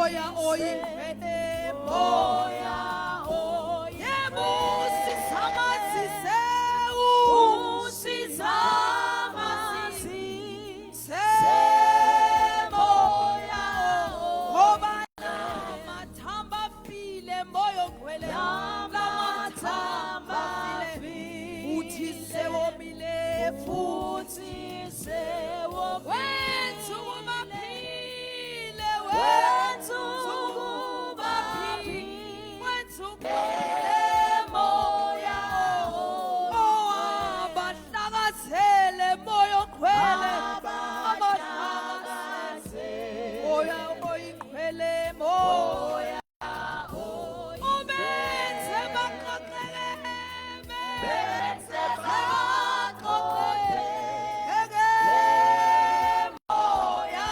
Moya oyingcwele, moya yebo, sisamanzi sewu, Usizamanzi semoya, ngoba lamathamba afile, moya ongcwele, lamathamba afile, futhi sewomile, futhi sewomile. Wethu kubaphile, Wethu kubaphile, wethu moya owabahlakazele, moya ongcwele, abahlakazele, moya oyingcwele, moya ubenze baqoqeke, Benze baqoqeke, moya,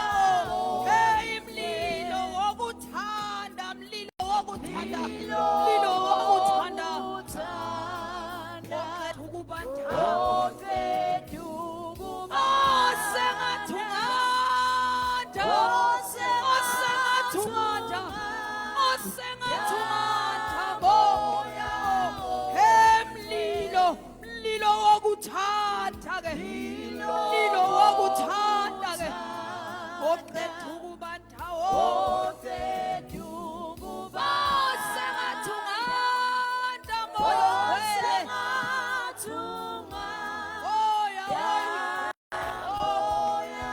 hey, mlilo wokuthanda, mlilo wokuthanda, mlilo wokuthanda, Uthanda ukubathanda. Oqeda ukuba Osengathi unganda, osengathi unganda, osengathi unganda, moya, hey, mlilo, mlilo wokuthanda ke, mlilo wokuthanda ke, oqeda ukubanda, Oqeda ukuba osengathi unganda, moya ongcwele, Osengathi unganda moya,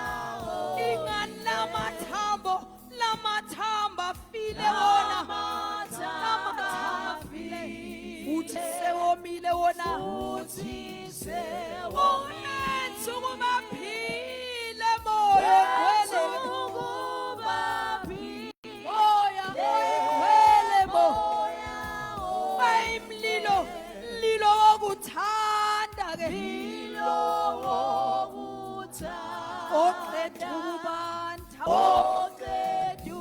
ingani lamathambo, lamathambo afile wona, lamathambo afile, futhi sewomile wona. Futhi sewomile. Umenze ukubaphile, moya ongcwele, moya oyingcwele, moya, ay, mlilo, mlilo wokuthanda ke, oqeda ukubanda, osengathi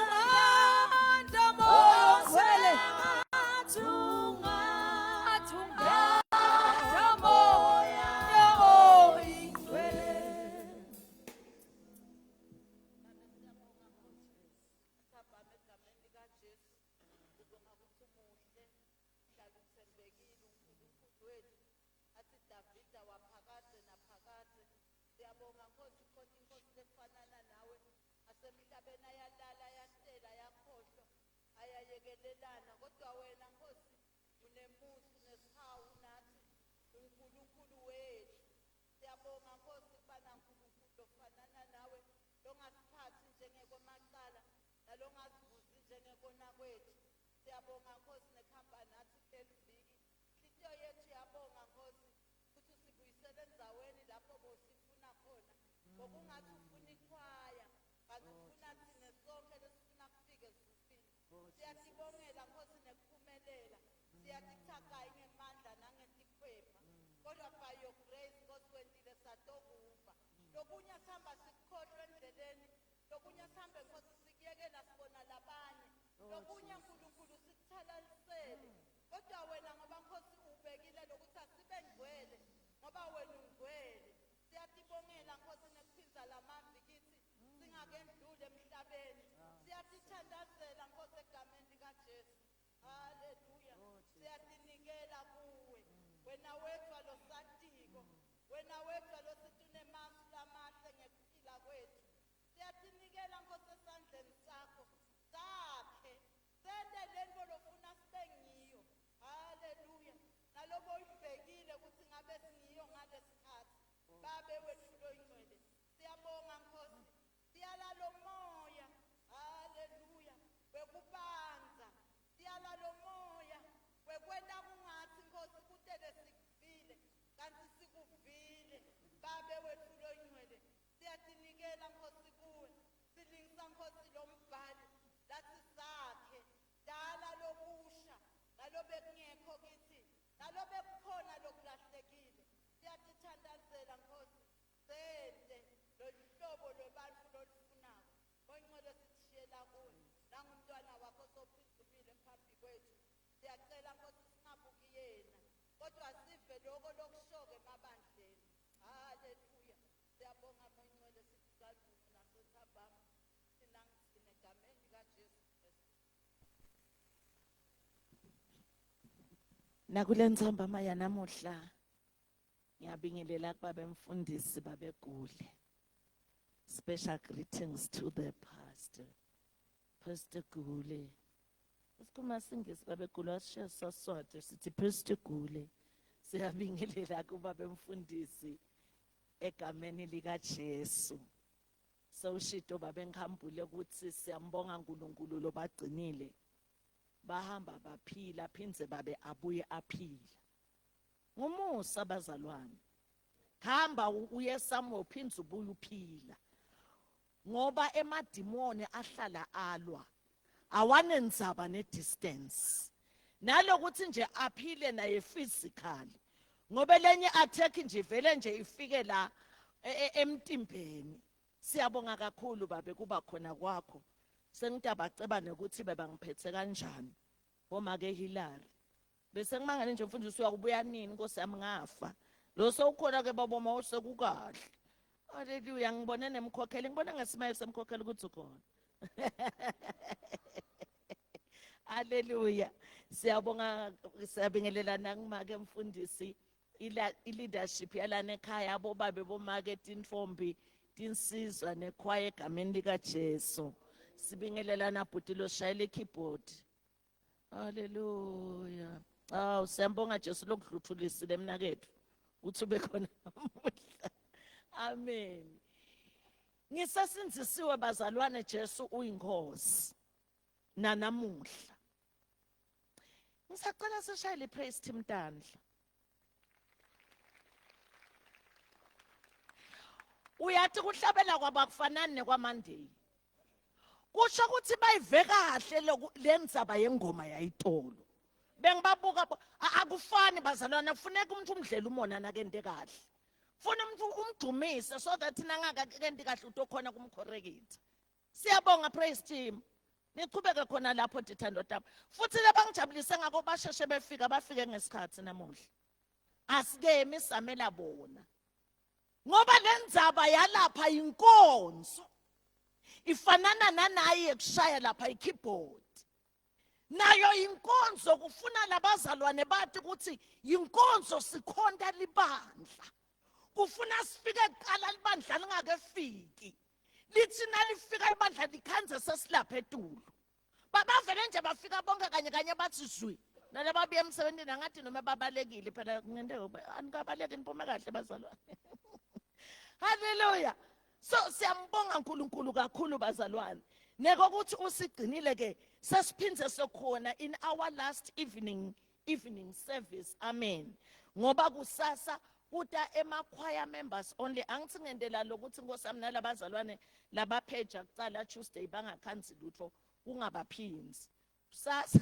unganda, moya ongcwele, athi unganda, moya oyingcwele. Siyabonga egameni likaJesu. Ubonga ukuthi umuhle, uhlala uthembekile uNkulunkulu wethu. Athi Davida waphakade naphakade. Siyabonga Nkosi, khona inkosi lefanana nawe. Asemhlabeni ayalala, ayahlela, ayakhohlwa, ayayekelelana. Kodwa wena Nkosi unemusa, unesihawu nathi, uNkulunkulu wethu. Siyabonga Nkosi kuba naNkulunkulu lofanana nawe, longasiphathi njengekwamacala nalongasivuzi njengekona kwethu. Siyabonga Nkosi nekuhamba nathi kuleli viki. Inhliziyo yethu iyabonga Nkosi ukuthi usibuyisele endzaweni lapho bosifuna khona. Ngokungathi ufuna ikhwaya, kanti ufuna thina sonke lesifuna kufika ezulwini. Siyatibongela Nkosi nekuphumelela. Siyatithakayi ngemandla nangetikhwepha. Kodwa by your grace Nkosi wentile satokuva. Lokunye sihamba sikukhohlwa endleleni, lokunye sihambe Nkosi sikuyekela sibona labanye. Lokunye Nkulunkulu sikuthalalisele. Kodwa wena ngoba Nkosi ubekile lokuthi asibe ngcwele ngoba wena ungcwele. Siyatibongela Nkosi nekuphinza lamavi kithi singakendluli emhlabeni. Siyatithandazela Nkosi egameni likaJesu. Haleluya. Siyatinikela kuwe. Wena wedwa losatiko. Wena wedwa losithi unemasu lamahle ngekuphila kwethu. Siyatinikela Nkosi esandleni sakho. Sakhe. Sente lento lofuna sibe ngiyo. Haleluya. Nalobo uyibhekile ukuthi ngabe singiyo ngalesikhathi. Babe wethu loyingcwele. Siyabonga Nkosi. Siyala lo moya. Haleluya. Wekubanza. Siyala lo moya. Wekwenta kungathi Nkosi kutele sikuvile kanti sikuvile. Babe wethu loyingcwele. Siyatinikela Nkosi kuwe. Silingisa Nkosi lo mbhali lathi sakhe dala lokusha nalobe kungekho kithi nalobe kukhona lokulahlekile. Siyatithandazela Nkosi. Sente. Nakule ntsambama yanamuhla ngiyabingelela kubabe mfundisi babegule. Special greetings to the pastor. Pastor Gule. Sikhuluma singisi babegule wasishiya saswati sithi Pastor Gule. Siyabingelela kubabe mfundisi egameni lika Jesu. Sewushito babe ngikhambule ukuthi siyambonga uNkulunkulu lobagcinile. Bahamba baphila phindze babe abuye aphila. Ngumusa bazalwane. Hamba uye somewhere uphindze ubuye uphila. Ngoba emadimoni ahlala alwa. Awanendzaba ne distance. Nalokuthi nje aphile naye physically. Ngoba lenye attack nje vele nje ifike la e, e, emtimbeni. Siyabonga kakhulu babe kuba khona kwakho. Sengitabaceba nokuthi bebangiphethe kanjani. Bomake Hillary. Bese ngimangele nje mfundisi uyakubuya nini Nkosi yami ngafa. Lo sewukhona ke baba uma usekukahle. Haleluya ngibone nemkhokheli ngibone ngesimaye semkhokheli ukuthi ukhona. Haleluya. Siyabonga siyabingelela nangimake mfundisi i-leadership yalana ekhaya abobabe bomake tintombi tinsizwa nekhwaya egameni likaJesu. Sibingelelana bhuti lo shayela i-keyboard. Haleluya. Awu siyambonga Jesu lokudluthulisile mnakethu. Uthi ube khona namuhla. Amen. Ngisasindzisiwe bazalwane Jesu uyinkosi. Nanamuhla. Ngisacela sishayele ipraise team tandla. Uyathi kuhlabela kwabakufanani nekwaMandeyi. Kusho ukuthi bayive kahle le ndzaba yengoma yayitolo. Bengibabuka akufani bazalwane kufuneka umuntu umdlela umona nakente kahle. Funa umuntu umdumise so that nangakakenti kahle utokhona kumcorrecta. Siyabonga praise team. Niqhubeke khona lapho dithando tami. Futhi labangijabulise ngako basheshe befika bafike ngesikhathi namuhla. Asikemi samela bona. Ngoba lendzaba yalapha inkonzo. Ifanana nanayi yekushaya lapha ikeyboard. Nayo inkonzo kufuna labazalwane bathi ukuthi inkonzo sikhonta libandla. Kufuna sifike kuqala libandla lingakefiki. Lithi nalifika ibandla likhanze sesilapha etulu. Babavele nje bafika bonke kanye kanye bathi zwi. Nalababuya emsebenzini angathi noma babalekile phela kungenteka anikabaleki niphume kahle bazalwane. Haleluya. So siyambonga uNkulunkulu kakhulu bazalwane. Nekokuthi usigcinile ke sesiphindze sokhona in our last evening evening service. Amen. Ngoba kusasa kuta emakhwaya members only angithi ngendela lokuthi inkosi yami nalabazalwane labapheja kucala Tuesday bangakhanzi lutho kungabaphinzi. Kusasa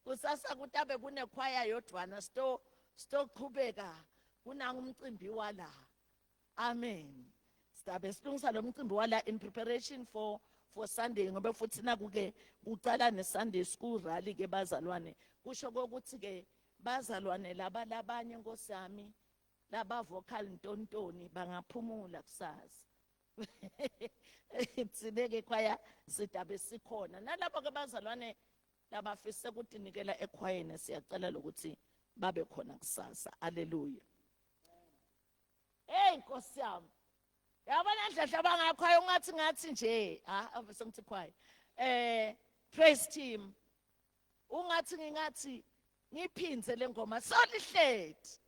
kusasa kutabe kunekhwaya yodwana sto stoqhubeka kunanga umcimbi wala. Amen. Sidabe silungisa lo mcimbi wala in preparation for for Sunday ngoba futhi naku ke kucala ne Sunday school rally ke bazalwane kusho kokuthi ke bazalwane laba labanye nkosi yami laba vocal ntontoni bangaphumula kusasa. Thina ke khwaya sidabe sikhona nalabo ke bazalwane labafise ukutinikela ekhwayeni siyacela lokuthi babe khona kusasa. Haleluya. Hey Nkosi yami. Yabona ndlela bangakhwayo ungathi ngathi nje ah sengithi khwayo. Eh praise team. Ungathi ngingathi ngiphindze lengoma solihleti.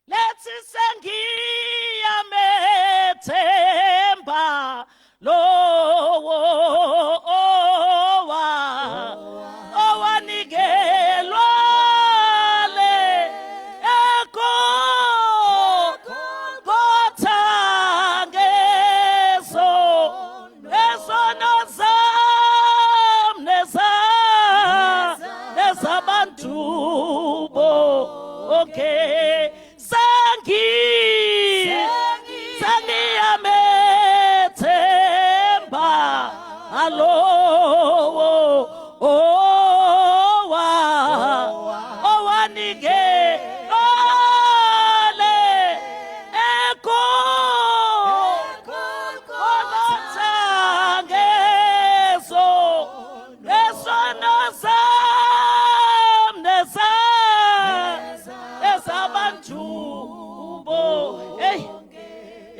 Lethi sengiyamethemba lowo owa owanikelwa le eko kothangeso esono zam neza nezabantu bonke sangi sangiyamethemba alowo owa owanike ole eko olothangeso esono sam nesa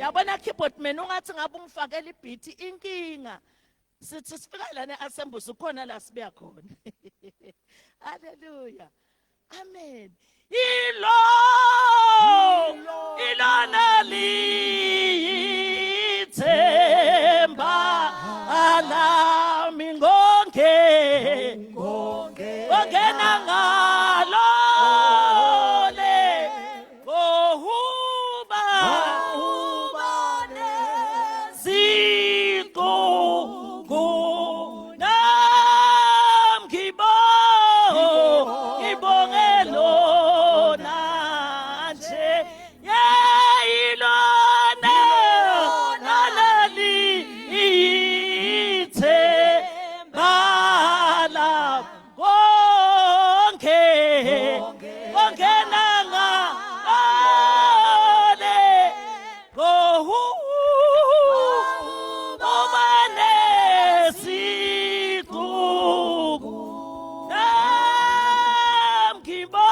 Yabona keyboard man ungathi ngabe ungifakela ibeat inkinga. Sithi sifika lana e-assemblies ukhona la sibuya khona. Hallelujah. Amen. Ilo ilona lithemba alami ngonke ngongena ngalo le ngohuba ziquku nam ngibo ngibonge lona nje yeyilona naleli ithemba konke kongenanga ole gohu ubane siquku nam ngibo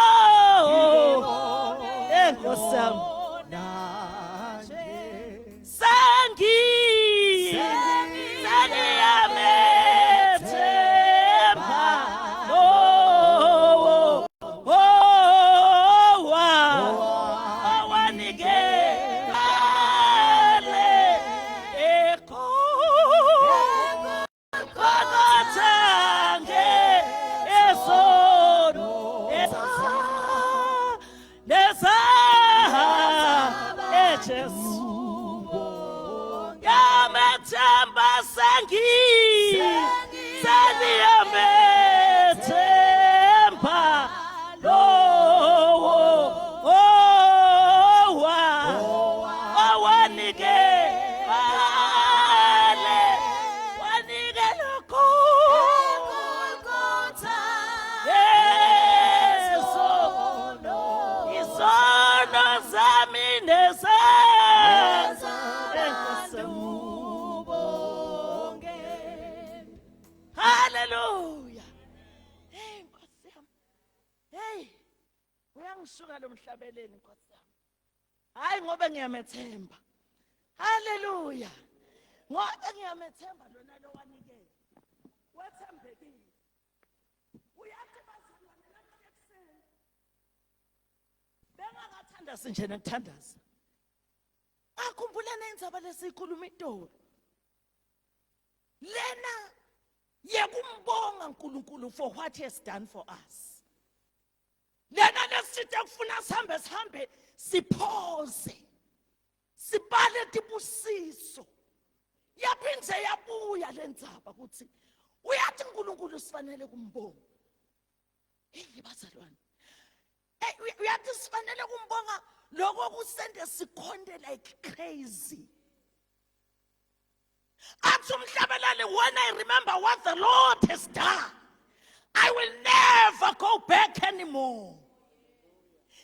enkosi yami Sengi Sengiyamethemba oh oh wa owanike ale ekho Kokothange esono esa lesa eJesu yamethemba sengi seniyamethemba lowo owa owanike ale wanike lokho Yesu isono sami nesa Hallelujah. Hey Nkosi yami. Hey. Uyangisuka lo mhlabeleni Nkosi yami. Hayi ngoba ngiyamethemba. Hallelujah. Ngoba ngiyamethemba lona lo wanikela. Wethembekile. Uyathi bazalwane namhla ekuseni. Bengakathandazi nje nekuthandaza. Akhumbula nenzaba lesikhuluma itolo. Lena yekumbonga uNkulunkulu for what he has done for us. Lena lesithe kufuna sihambe sihambe siphoze. Sibale tibusiso. Yaphindze yabuya lendzaba ukuthi uyathi uNkulunkulu sifanele kumbonga. Hey bazalwane. Hey uyathi sifanele kumbonga lokho kusende sikhonde like crazy. Athi umhlabeleli when I remember what the Lord has done I will never go back anymore.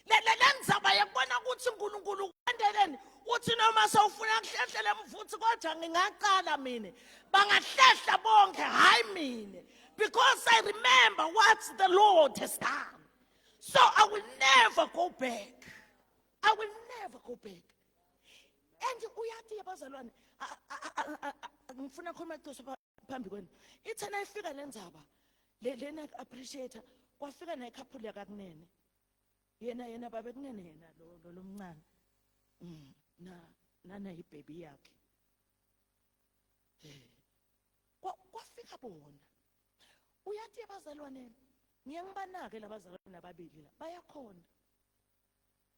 Le le ndzaba yekubona ukuthi uNkulunkulu ukwendeleni uthi noma sewufuna kuhlehlele mfuthi kodwa ngingaqala mina bangahlehla bonke hayi mina because I remember what the Lord has done. So I will never go back. I will never go back. And uyathi abazalwane ngifuna khuluma iqiniso phambi kwenu. Ithe nayifika le ndzaba le lena appreciate kwafika nekhaphulo yakakunene. Yena yena babe kunene yena lo lo lomncane. Na nana ibaby yakhe. Eh. Kwafika bona. Uyathi abazalwane ngiye ngibanake labazalwane ababili la bayakhona.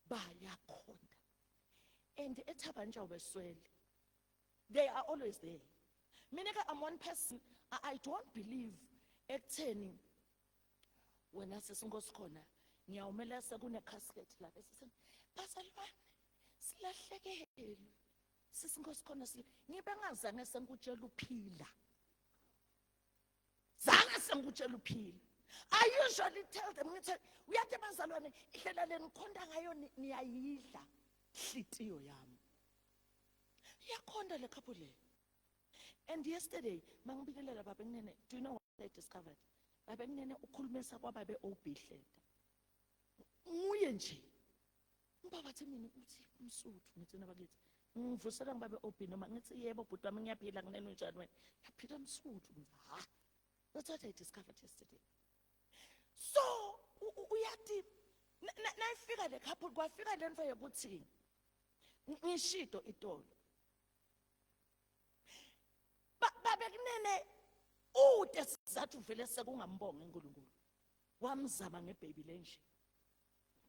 Bayakhona. And eThaba Beswele they are always there. Mina ke I'm one person I don't believe ekutheni wena sesinkosi khona ngiyawumela sekune casket la bese bazalwane silahlekelwe sisinkosi khona ngibe ngazange sengikutshela uphila zange sengikutshela uphila I usually tell them ngithi uyathi bazalwane indlela lenikhonta ngayo niyayidla hlitiyo yami iyakhonta le couple le and yesterday mangibikelela baba kunene do you know what I discovered baba kunene ukhulumisa kwababe oBihleta nguye nje ubaba thi mina uthi umsuthu ngithi nabakithi. Ngivusela ngibabe OB noma ngithi yebo bhuti wami ngiyaphila nginene unjani wena? Ngiyaphila msuthu ngithi ha. That's what I discovered yesterday. So uyati nayifika le couple kwafika lento yokuthi ngishido itolo. Babe kunene ude sizathu vele sekungambonga uNkulunkulu. Wamzama ngebaby lenje.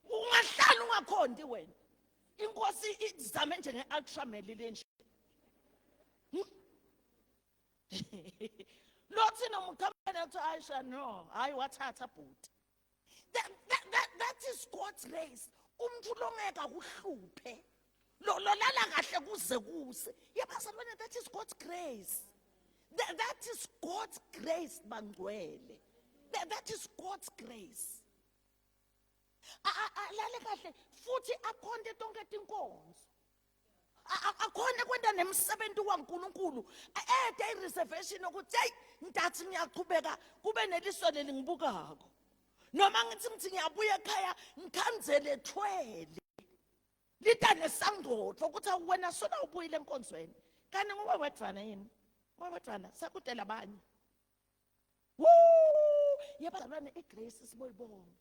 Ungahlala ungakhondi wena. Inkosi izame nje ngeultramel lenje. Lothi noma uqhamukela uthi Aisha no, hayi wathatha bhuti. That, that, that, that is God's grace. Umuntu longeke akuhluphe. Lo lolala kahle kuze kuse. Yabazalwane that is God's grace. That, that is God's grace bangcwele. That, that is God's grace. Alale kahle futhi akhonte tonke tinkonzo. Akhona kwenta nemsebenzi waNkulunkulu. Ede i-reservation ukuthi hey ntathi ngiyaqhubeka kube neliso leli ngibukako. Noma ngithi ngithi ngiyabuya ekhaya ngikhanzele thwele. Lita nesangcotfo ukuthi awuwena sona ubuyile enkonzweni. Kanti nguwe wedvwana yini? Nguwe wedvwana sekude labanye. Woo! Yabazalwane igrace siboyibonga.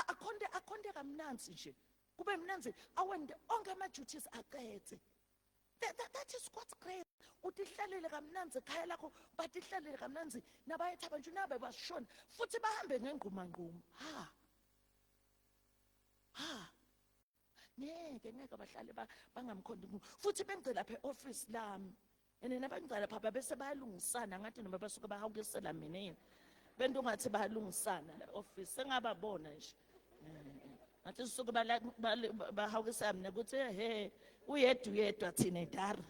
Akhonde akhonde kamnanzi nje. Kube mnanzi awende onke ama duties aqedze. That, that, that is God's grace. Utihlalele kamnanzi ekhaya lakho, batihlalele kamnanzi nabayethaba nje nabe bashona futhi bahambe ngengquma ngquma. Ha. Ha. Ngeke ngeke bahlale bangamkhondi futhi bengicela lapha e-office lami. And nabangicela lapha babese bayalungisana ngathi noma basuke bahawukisela mina yini. Bento ngathi bayalungisana la office sengababona nje. Ngathi suke bahawukisela mina ukuthi he uyedwa uyedwa thina dara.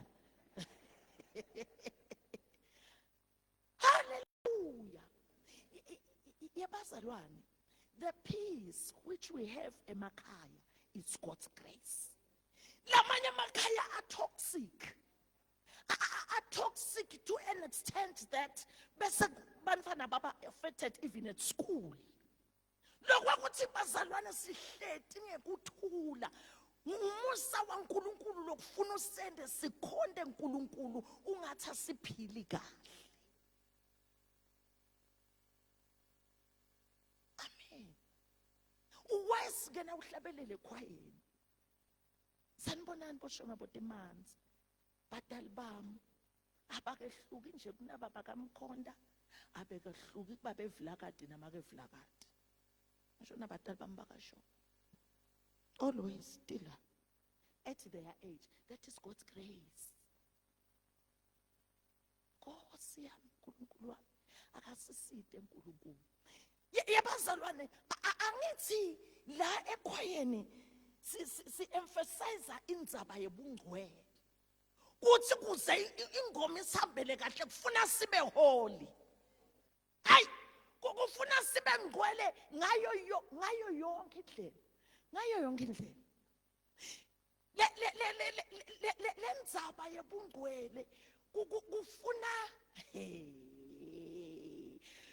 Hallelujah. Yabazalwane, the peace which we have emakhaya is God's grace. Lamanye amakhaya are toxic. Are toxic to an extent that bese bantwana baba affected even at school. Lokwakuthi bazalwane sihleti ngekuthula. Umusa waNkulunkulu lokufuna usende sikhonde uNkulunkulu ungathi asiphili kahle. Amen. Uwesi ke na uhlabelele ekhwayeni. Sanibonani boshonga botemanzi. Badali bami abakehluki nje kunaba bakamkhonda abekehluki kuba bevulakade namakevulakade. Ngisho nabadali bami bakasho. Always still at their age. That is God's grace. Nkosi yami uNkulunkulu wami akasiside uNkulunkulu. Yabazalwane angithi la ekhwayeni si si emphasize indzaba yebungcwele. Kuthi kuze ingoma isihambele kahle kufuna sibe holy. Hayi kufuna sibe ngcwele ngayo ngayo yonke indlela. Ngayo yonke indlela. Le le le le le lendzaba yebungcwele kufuna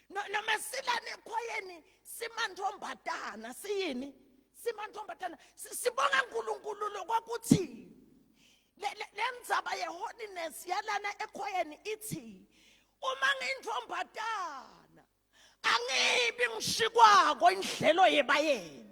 no noma silana ekhwayeni simantombatana siyini simantombatana sibonga uNkulunkulu lokwakuthi lendzaba yeholiness yalana ekhwayeni ithi uma ngiyintombatana angibi ngishikwako indlelo yebayeni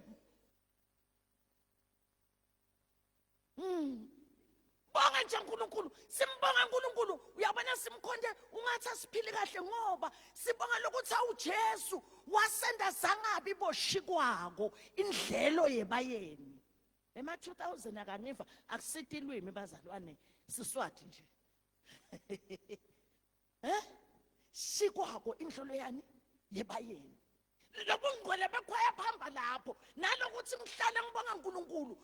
Bonga nje uNkulunkulu, simbonga uNkulunkulu. Uyabona simkhonde ungathi asiphili kahle ngoba sibonga lokuthi awuJesu wasenda sangabi boshikwako indlelo yebayeni. Ema 2000 akangiva akusiti ilwimi bazalwane siswati nje. Eh? Shikwako indlelo yani yebayeni. Lobungcwele bekhwaya phamba lapho nalokuthi ngihlale ngibonga uNkulunkulu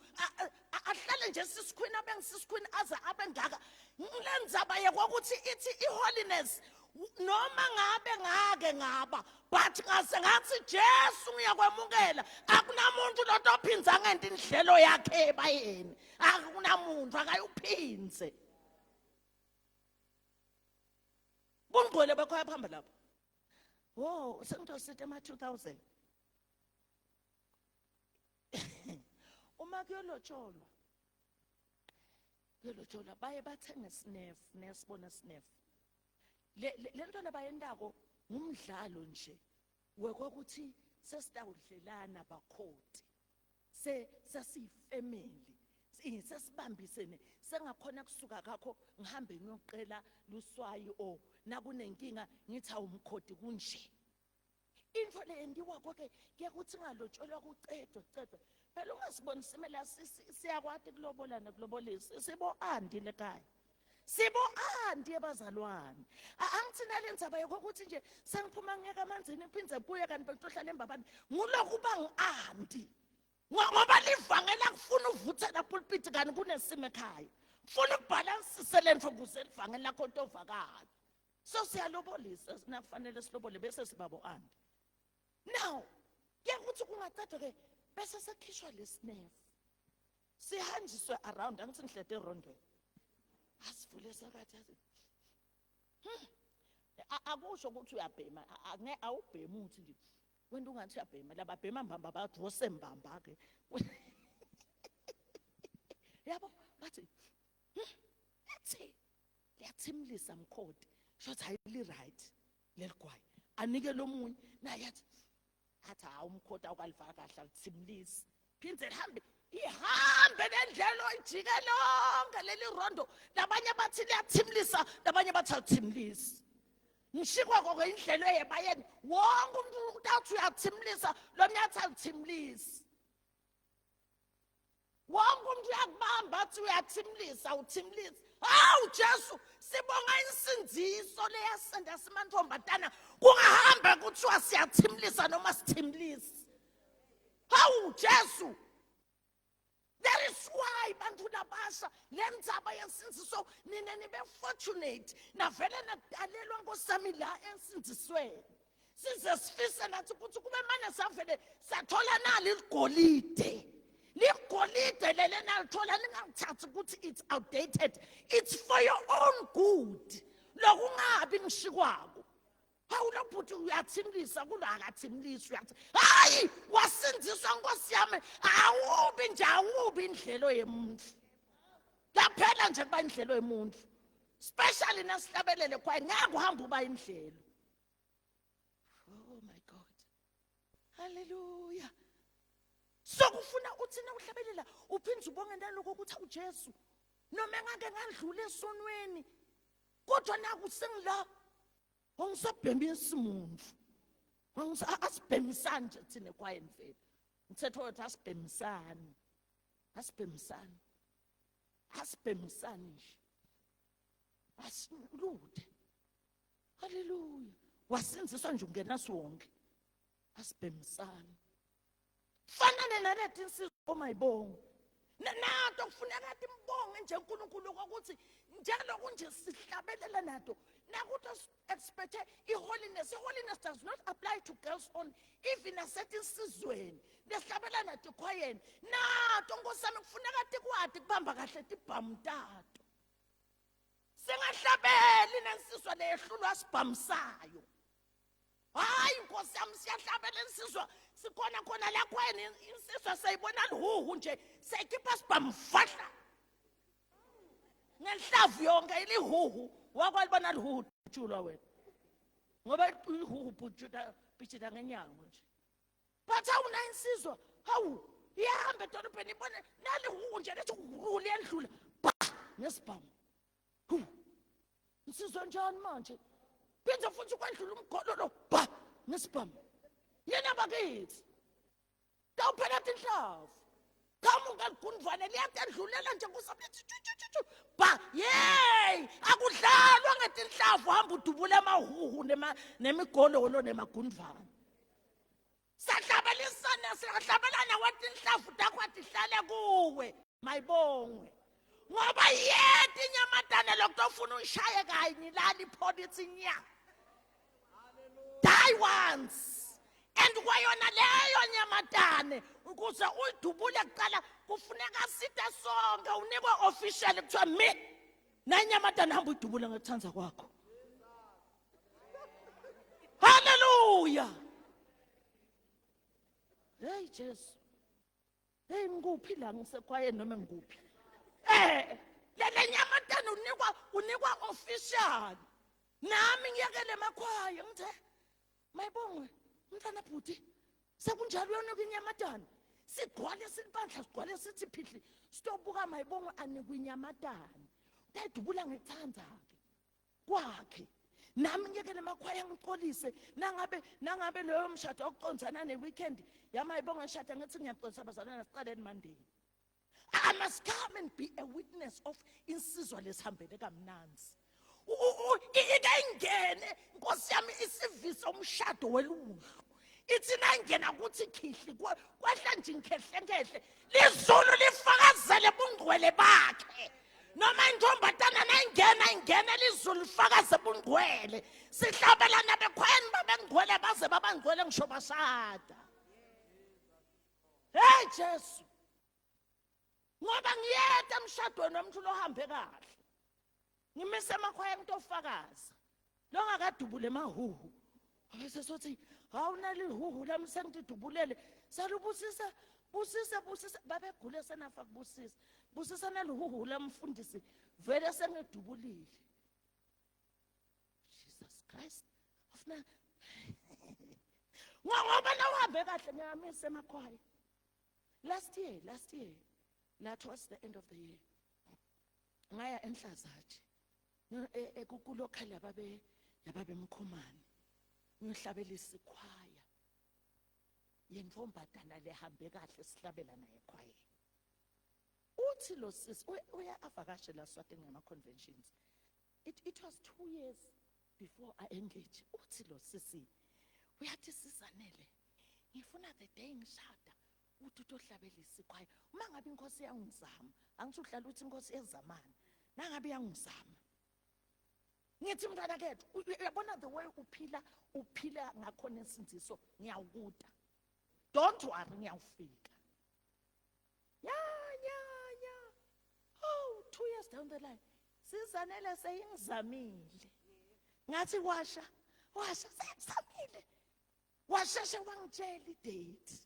ahlale nje sisikhwini abe ngisisikhwini aze abe ngaka ngilenzaba yekokuthi ithi iholiness noma ngabe ngake ngaba but ngase ngathi Jesu ngiyakwemukela akunamuntu lotophinza ngento indlelo yakhe ebayeni akunamuntu akayuphinze bungcwele bekhwaya phamba lapho Wo, sengitosita ema 2000. Uma kuyolotsholwa. Kuyotsholwa baye bathenge sinefu, niyasibona sinefu. Le le nto labayentako ngumdlalo nje wekokuthi sesitawudlelana bakhoti. Se sesiyifamily. Sesibambisene sengakhona kusuka kakho ngihambe ngiyoqela luswayi o nakunenkinga ngithi awumkhoti kunje. Into le yendiwako ke kuyekuthi ngalotsholwa kucedwe kucedwe. Phela ungasiboni simela siyakwati kulobola nekulobolisa. Sibo anti lekhaya. Sibo anti ebazalwane. Angithi nale ndzaba yokuthi nje sengiphuma ngiyeka amanzini ngiphinde ngibuye kanti bengitohlala embabane. Ngulokuba ngi-anti. Ngoba livangela kufuna uvuthela pulpit kanti kunesimo ekhaya. Funa ukubhalansise lento ukuze livangeli lakho litovakala. So siyalobolisa nakufanele silobole bese sibabo anti. Now kuyakuthi kungacedwa ke bese sekhishwa lesinefu. Sihanjiswe around angithi ngihlede erondweni. Asivule sakathi athi. Akusho ukuthi uyabhema ange awubhemi uthi nje. Wena ungathi uyabhema lababhema mbamba badrose mbamba ke. Yabo bathi ethi liyathimlisa mkhoti shothi hayi li right leligwayi anike lomunye naye athi athi hawu umkhoti awukalivala kahle alithimlisi phindze lihambe ihambe lendlela ijike lonke leli rondo labanye bathi liyathimlisa labanye bathi alithimlisi ngishikwako ke indlela eyebayeni wonke umuntu utathi uyathimlisa lomnye athi alithimlisi wonke umuntu uyakubamba athi uyathimlisa uthimlisa hawu Jesu sibonga insindiso leyasenda simantombazana kungahambe kuthiwa siyathimlisa noma sithimlisi hawu Jesu. That is why bantu labasha le ndzaba yensindiso nina nibe fortunate navele nadalelwa nkosami la ensindzisweni size sifise nathi ukuthi kube mane savele sathola nali ligolide ligolide lele nalithola ningalithathi ukuthi it's outdated it's for your own good lokungabi ngishikwako. Hawu lo bhuti uyathimlisa kulo akathimlisi uyathi hayi wasindziswa nkosi yami awubi nje awubi indlelo yemuntu laphela nje kuba indlelo yemuntu especially nasihlabelele kwaye ngeke uhambe uba indlelo. Oh my God, haleluya. So kufuna uthi nawuhlabelela uphinde ubonge naloko ukuthi awuJesu noma engake ngadlula esonweni kodwa naku sengila angisabhemisi muntu asibhemisani nje thina ekwayeni vele umthetho wethu asibhemisani asibhemisani asibhemisani nje asiluthe. Haleluya wasinziswa nje ungena siwonke asibhemisani fanane naleti insizwa omayibongo nato kufuneka timbonge nje uNkulunkulu ukuthi njalo kunje sihlabelela nato nakuthi expect i-holiness. I-holiness does not apply to girls only, even nasetinsizweni lesihlabela nato ekhwayeni nato nkosi yami kufuneka tikwati kubamba kahle tibhamu tato singahlabeli nensizwa leyehlulwa sibhamu sayo. Hayi nkosi yami siyahlabela insizwa sikhona khona la khwayeni insizwa seyibona lihuhu nje seyikhipha sibhamu fahla ngenhlavu yonke ilihuhu wakwalibona lihuhu tshulwa wena ngoba ihuhu bhutshuta bhijida ngenyango nje but awuna insizwa hawu iyahamba edolobheni ibone nalihuhu nje lethi huhu liyendlula ba ngesibhamu hu insizwa njani manje phinde futhi kwendlula umgololo ba ngesibhamu yena bakithi tawuphela tinhlavu qhamuka ligundvwane liyatendlulela nje kusamlethi tshu ba yeyi akudlalwa ngetinhlavu hamba udubula amahuhu nemigololo nemagundvwane sahlabelisana siyahlabelana wathi inhlavu takho atihlale kuwe mayibongwe ngoba yeti inyamatane lokutofuna uyishaye kanye lali ipholisi nya die once and kwayona leyo nyamatane ukuze uyidubule kuqala kufuneka site sonke unikwe official kuthiwa mi nanyamatane hamba uyidubule ngekuthanda kwakho. Haleluya. Hey Jesu, hey ngikuphi la ngisekhwayeni noma ngikuphi? Eh le unikwa unikwa official. Nami ngiyekele emakhwaya ngithe mayibongwe umntana bhuti sekunjalo uyonika inyamatane sigcwale silibandla sigcwale sithi phihli sitobuka mayibongwe anikwa inyamatane utayidubula ngekuthanda-ke kwakhe nami ngiyekele emakhwaya ngicolise nangabe nangabe loyo mshado okucondzana ne-weekend yamayibonga ngishada ngithi ngiyaxolisa bazalwane siqaleni Monday. I must come and be a witness of insizwa lesihambele kamnanzi. Ike ingene Nkosi yami isivise umshado weludlu. Ithi nayingena kuthi khihli kwehla nje inkehlenkehle lizulu lifakazele bungcwele bakhe. Noma intombatana nayingena ingena lizulu lifakaze bungcwele. Sihlabelana bekhwayeni babengcwele baze babangcwele ngisho bashada. Hey Jesu. Ngoba ngiyeta emshadweni womuntu lohambe kahle. Ngimise emakhwaya ngitofakaza. Longakadubule emahuhu. Bese sothi hawu nalihuhu lami sengidubulele. Salubusisa busisa busisa babegule senafa kubusisa. Busisa nalihuhu lamfundisi vele sengidubulile. Jesus Christ. Afuna ngoba nawuhambe kahle ngiyamisa emakhwaya. Last year, last year, la towards the end of the year, ngaya enhlazathi e, e, kulokhal yababe yababemkhomane ngiyohlabelisa ikhwaya yentombazana lehambe kahle sihlabela naye ekhwayeni. Uthi lo sisi uya avakashe la Swatini ngama conventions. It was 2 years before I engage. Uthi lo sisi uyathi sizanele ngifuna the day ngishada uthi utohlabelisa ikhwaya uma ngabe inkosi yangizama angisho uhlala uthi inkosi ezamana nangabe yangizama ngithi mntwana kethu uyabona the way uphila uphila ngakhona insindiso ngiyawukuta don't worry ngiyawufika ya ya ya oh 2 years down the line sizanele seyingizamile ngathi washa washa sengizamile washeshe wangitshela idate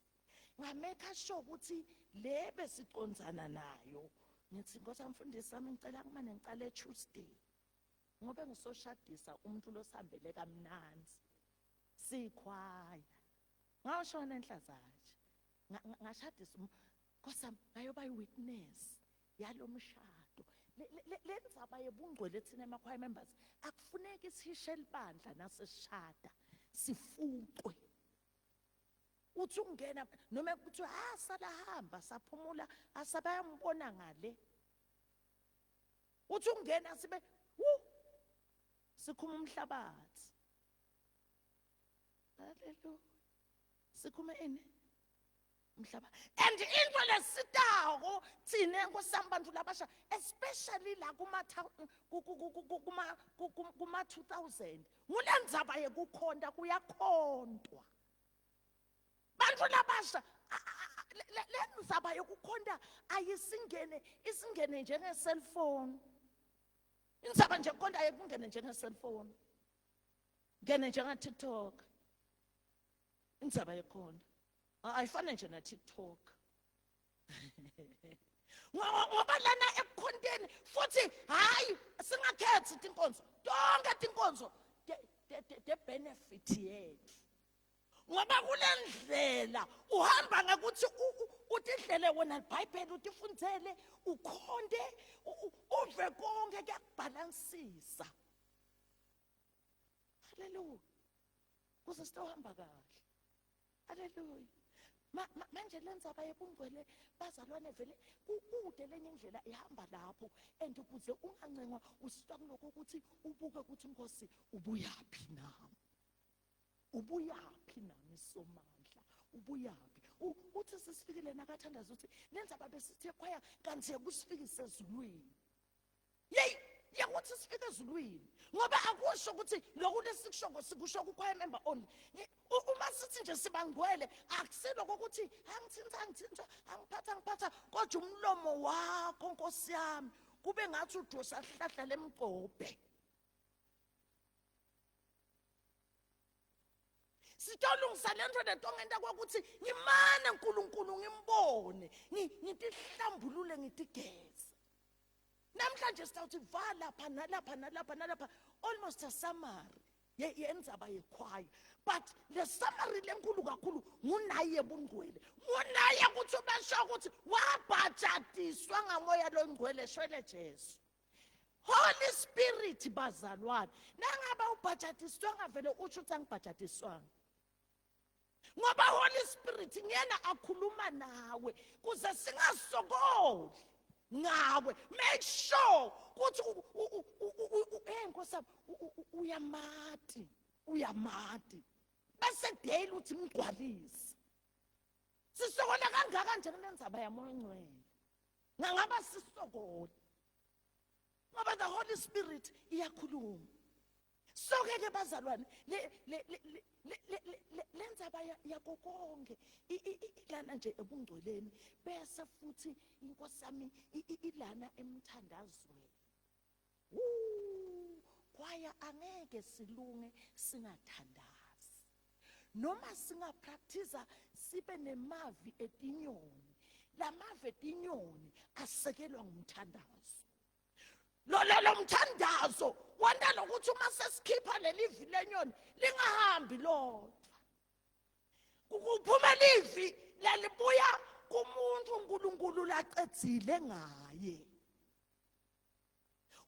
ngameka sure ukuthi le besicondzana nayo ngithi nkosi amfundisi wami ngicela kumane ngicale Tuesday ngoba ngisoshadisa umuntu losihambele kamnanzi sikhwaya ngawushona enhlazatshe ngashadisa nkosi yami ngayoba yi-witness yalo mshado. Le ndzaba yebungcwele thina ema-choir members akufuneki sihishe libandla nasesishada sifuqwe uthi ungena noma kuthiwa ha sala hamba saphumula asabayambona ngale uthi ungena sibe wu sikhuma umhlabathi haleluya sikhume ini umhlaba and into lesitako thina nkosi bantu labasha especially la kuma kuma kuma 2000 ngulendzaba yekukhonta kuyakhontwa bantu labasha lendzaba yokukhonta ayisingene isingene njenge cellphone indzaba nje kukhonta ayikungene njenge cellphone ngene njenga TikTok indzaba yekhona ayifane nje na TikTok ngoba lana ekukhonteni futhi hayi singakhethi tinkonzo tonke tinkonzo the benefit yethu ngoba kule ndlela uhamba ngekuthi utidlele wena libhayibheli utifundzele ukhonte uve konke kuyakubhalansisa haleluya kuze sitohamba kahle haleluya manje le ndzaba yebungcwele bazalwane vele kukude lenye indlela ihamba lapho and ukuze ungancengwa usitwa kuloko ukuthi ubuke ukuthi inkosi ubuyaphi nami ubuyaphi nami somandla ubuyaphi uthi sisifikile nakathandaza uthi le ndzaba besithe khwaya kanti yekusifikise ezulwini yeyi yakuthi sifike ezulwini ngoba akusho ukuthi lokhu lesikushoko sikusho ku-choir member only uma sithi nje sibangcwele akusiloko ukuthi angithinta angithinta angiphatha angiphatha kodwa umlomo wakho nkosi yami kube ngathi udosa hlahla lemgcobhe sitolungisa le nto lento ngenta kwakuthi ngimane nkulunkulu ngimbone ngitihlambulule ngitigeze. Namhlanje sitawuthi va lapha nalapha nalapha nalapha, almost a summary yendzaba yekhwaya, but le summary lenkulu kakhulu ngunaye bungcwele, ngunaye ukuthi ubesho ukuthi wabhajatiswa ngamoya longcwele, shwele Jesu. Holy Spirit bazalwane, nangabe ubhajatiswanga vele usho ukuthi angibhajatiswanga, ngoba Holy Spirit ngiyena akhuluma nawe kuze singasokoli ngawe. Make sure ukuthi eh Nkosi uyamati, uyamati, bese daily uthi mgcwalise. Sisokola kangaka nje kunenzaba yamoya ongcwele, ngangaba sisokole ngoba the Holy Spirit iyakhuluma. So-ke ke bazalwane, le ndzaba yako konke ilana nje ebungcweleni, bese futhi inkosi yami ilana emthandazweni. Kwaya angeke silunge singathandazi, noma singapractice sibe nemavi etinyoni. Lamavi etinyoni asekelwa ngumthandazo. Lo lo mthandazo wenta lokuthi uma sesikhipha leli vi lenyoni lingahambi lodwa, kuphuma livi lalibuya kumuntu uNkulunkulu lacedzile ngaye.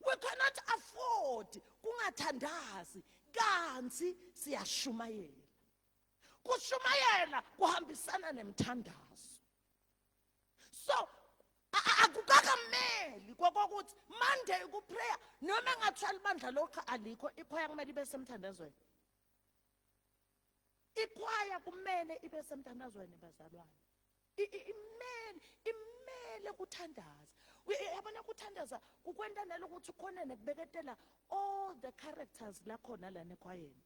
We cannot afford kungathandazi kanti siyashumayela. Kushumayela kuhambisana nemthandazo. So akukakameli kokokuthi Monday ku prayer, noma engathiwa libandla lokho alikho, ikhwaya kumele ibe semthandazweni. Ikhwaya kumele ibe semthandazweni bazalwane, imele imele kuthandaza. Yabona, kuthandaza kukwenta nalokuthi ukhona nekubeketela all the characters lakhona lana ekhwayeni,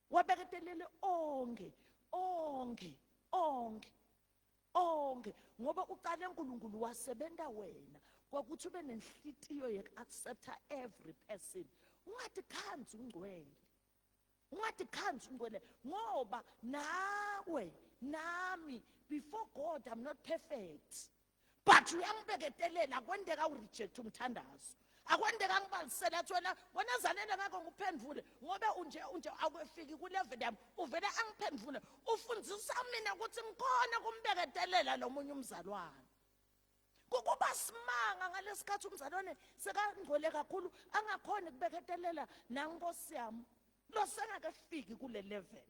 wabeketelele onke onke onke onke, ngoba uqale uNkulunkulu wasebenta wena kwakuthi ube nenhlitiyo yoku-accepta every person. Ungathi khanzi ungcwele, ungathi khanzi ungcwele, ngoba nawe nami before God I'm not perfect, but uyangibeketelela. Kwenteka ureject umthandazo, akwenteka ngibalisela athi wena wena zanele ngakho ngiphendvule, ngoba unje unje akwefiki kulevel yami, uvele angiphendvule. Ufundisa mina ukuthi ngikhona kumbeketelela lo munye umzalwane. Kukuba simanga ngalesikhathi umzalwane sekangcwele kakhulu angakhoni kubeketelela nankosi yami lo sengakefiki kule level,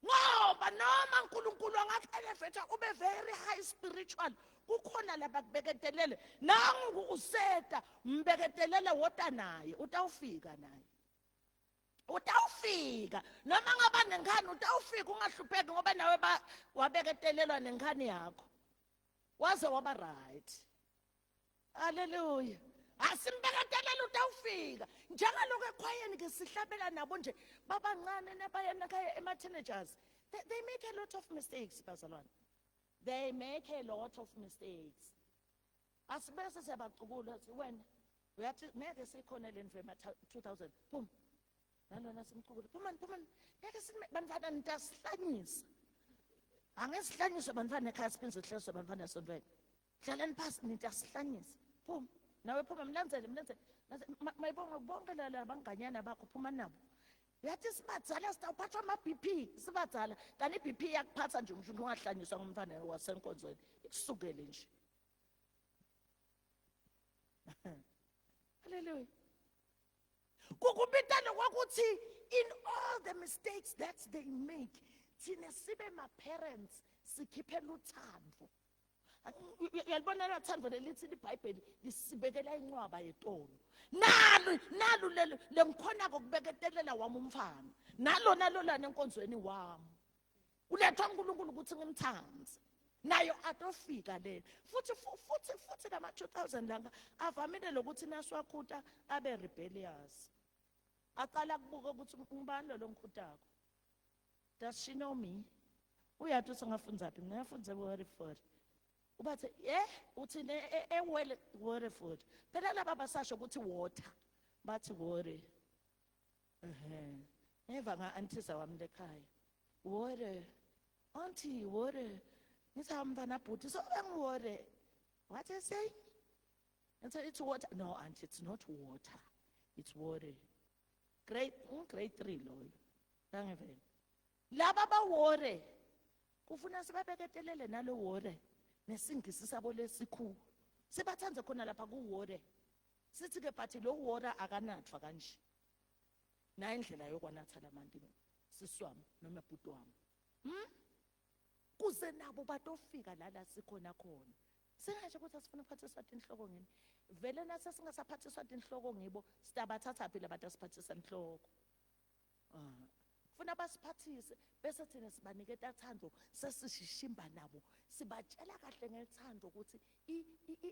ngoba noma uNkulunkulu angaku-elevate ube very high spiritual, kukhona labakubeketelele. Nangu useta mbeketelele, wota naye, utawufika naye, utawufika noma ngaba nenkhani, utawufika, ungahlupheki, ngoba nawe wabeketelelwa nenkhani yakho waze waba right. Haleluya, asimbeketelele, utawufika. Njengalokhu ekhwayeni ke sihlabela nabo nje babancane nabayena ekhaya ema-teenagers, they make a lot of mistakes bazalwane, they make a lot of mistakes. Asibese siyabacukula, wena uyathi ngeke sikhona le ndlu ema-2000, phuma nalona, simcukule, phumani, phumani, ngeke bantwana nitasihlanyisa. Angeke sihlanyiswe bantwana ekhaya, siphinde sihlanyiswe bantwana esontweni. Hlalani phasi, nitasihlanyisa. Phuma nawe, phuma, mlandzele, mlandzele, mayibonga bonke la banganyana bakho, phuma nabo. Yathi sibadzala sitawuphathwa ama-BP sibadzala, kanti i-BP iyakuphatha nje ngisho ungahlanyiswa ngumntwana wasenkonzweni, ikusukele nje. Haleluya. Kukubita lokwakuthi in all the mistakes that they make, thina sibe ma-parents sikhiphela uthando. Uyalibona lathando lelithi libhayibheli lisibekela incwaba yetolo, nalu nalu lelo lengikhonako kubeketelela wami umfana, nalona lolana enkonzweni wami ulethwa uNkulunkulu ukuthi ngimthande nayo atofika lena. Futhi futhi futhi lama 2000 langa avamile lokuthi nasiwakhuta abe rebellious, aqala kubuka ukuthi ngubani lo longikhutako, does she know me, uyathi uthi ngafundzaphi mina, ngafundza eWaterford. Ubathe eh uthi ne ewele Waterford phela, laba basasho ukuthi water, bathi water. Ehe, ngeva nga-anthiza wami lekhaya, water, auntie, water. Ngithi mntwana bhuti so bengiwore, wathi say And so it's water. No, auntie, it's not water. It's water. Grade, grade 3 loyo. Angivele. Laba bawore kufuna sibabeketelele nalo wore nesingisi sabo lesikhulu. Sibathanze khona lapha kuwore. Sithi ke but lo wore akanathwa kanje. Nayi indlela yokwanatha lamanti sisi wami noma bhuti wami. Kuze nabo batofika la sikhona khona. Singasho ukuthi asifuna ukuphathiswa tinhloko ngini. Vele nase singasaphathiswa tinhloko ngibo sitabathatha phela abantu asiphathisa inhloko. Funa basiphathise bese thina sibaniketa thando sesishishimba nabo sibatshela kahle ngethando ukuthi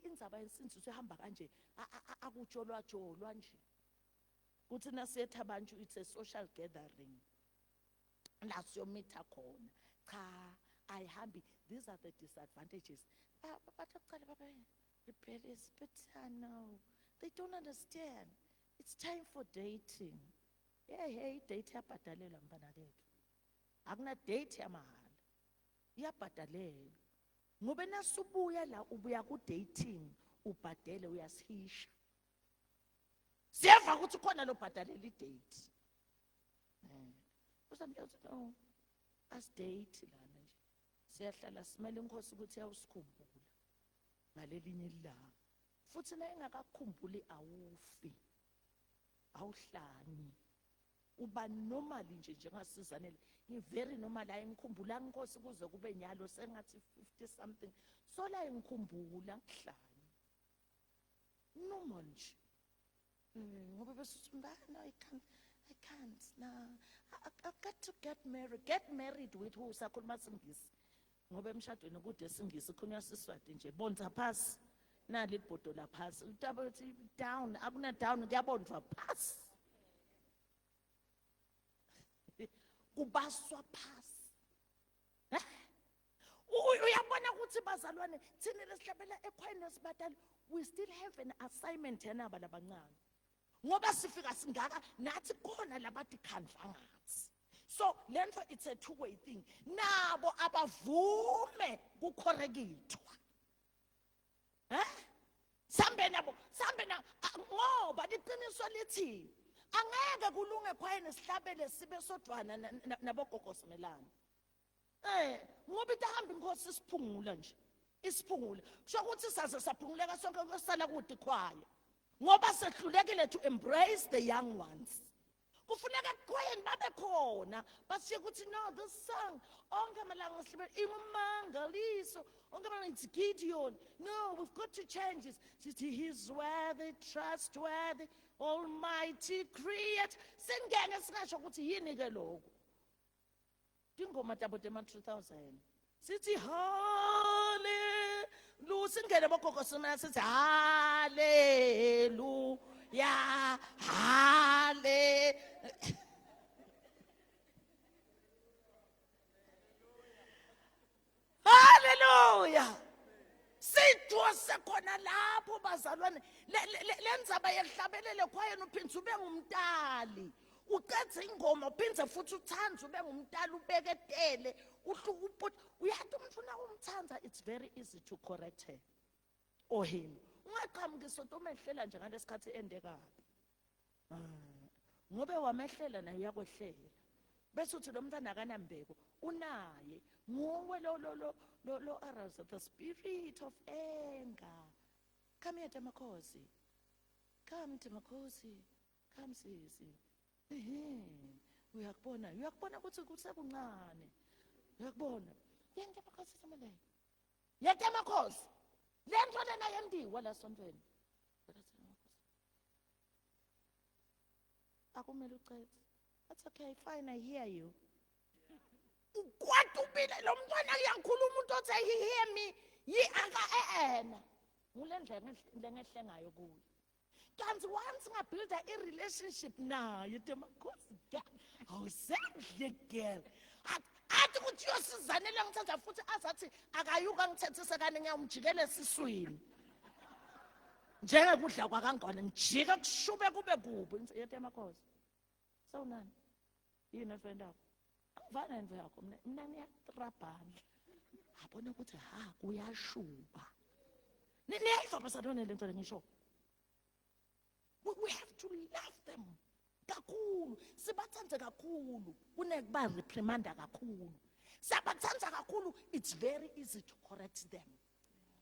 indzaba yensindiso ihamba kanje akujolwa jolwa nje. Kuthi nasiyetha abantu it's a social gathering. La siyomitha khona. Cha, ayihambi. These are the disadvantages. Bathi kuqala babe rebellious, but no, they don't understand. It's time for dating. Hey, hey, date iyabhadalelwa mfana kethu. Akuna date yamahala. Iyabhadalelwa. Ngoba nasubuya la ubuya ku dating ubhadele uyasihisha. Siyeva ukuthi khona lo bhadalela i-date. Usamtshela ukuthi no, asidate lana nje. Siyahlala simele inkosi ukuthi iyawusikhumbula ngalelinye ilanga. Futhi na engakakukhumbuli awufi. Awuhlanyi. Uba normal nje njengasizanele. Ngi-very normal ayingikhumbula inkosi kuze kube nyalo sengathi 50 something. So la ingikhumbula ngihlanyi. Normal nje. Ngoba bese uthi no, I can't no. I've got to get married. Get married with who? Sakhuluma singisi. Ngoba emshadweni kude singisi khona siswati nje. Bonza phasi. Nali ibhodo la phasi. Utaba uthi down, akuna down kuyabonzwa phasi. Kubaswa phasi. Uyabona ukuthi bazalwane thina lesihlabela ekhwayeni lesibadala we still have an assignment yanaba labancane. Ngoba sifika singaka nathi khona labathi khandla ngathi. So lento it's a two way thing. Nabo abavume kucorrectwa. Sambe nabo, sambe na ngoba liqiniso lithi angeke kulunge khwayeni sihlabele sibe sodwana nabogogo simelana. Ngoba itahamba inkosi isiphungula nje. Isiphungula. Kusho ukuthi saze saphunguleka sonke kusala kude khwaya. Ngoba sehlulekile to embrace the young ones. Kufuneka ekhwayeni babe khona bashiye ukuthi no this song onke amalanga sihlabela ingumangaliso onke amalanga it's Gideon. No, we've got to change this. Sithi he's worthy, trustworthy, almighty creator. Singene singasho ukuthi yini ke lokho. Tingoma tabo tema 2000. Sithi hallelujah. Singene bogogo sina sithi hallelujah. Halle. Hallelujah. Sidwose khona lapho bazalwane. Lenzaba yehlabelele khwayeni uphindze ube ngumntali. Uqedze ingoma uphindze futhi uthande ube ngumntali ubeketele uhluka uyathi umuntu ufuna umthanda it's very easy to correct her or him. Ungaqhamuki sonto umehlela nje ngalesikhathi ende kabi. Ngobe wamehlela naye uyakwehlela. Bese uthi lo mntwana akanambeko unaye nguwe lo lo lo lo lo arouse the spirit of anger. Come here Tamakhosi. Come Tamakhosi. Come sisi. Uyakubona, uyakubona ukuthi kusekuncane. Uyakubona. Yenta Tamakhosi samele. Yenta Tamakhosi. Le nto lena yendiwa la sontweni. Akumele ucethe. That's okay, fine, I hear you. Ukwatubile lo mntwana uyakhuluma umuntu othi he hear me. Yi aka ena. Ngule ndlela lengehle ngayo kuye. Kanti once ngabuilda i-relationship naye Tamakhosi awusendle girl. Athi ukuthi uyosizanela ngithatha futhi azathi akayuka ngithethise kani ngiyamjikela esiswini. Njengekudla kwakangwane ngijike kushube kube kubi. Ngithi yethu Tamakhosi. Sawunani? Yini friend yakho? Angivana nento yakho mina mina ngiyatrabhana. Abona ukuthi ha kuyashuba. Niyayiva bazalwane lento lengisho. We have to love them kakhulu, sibathande kakhulu kunekuba reprimanda kakhulu. Siyabathanda kakhulu, it's very easy to correct them.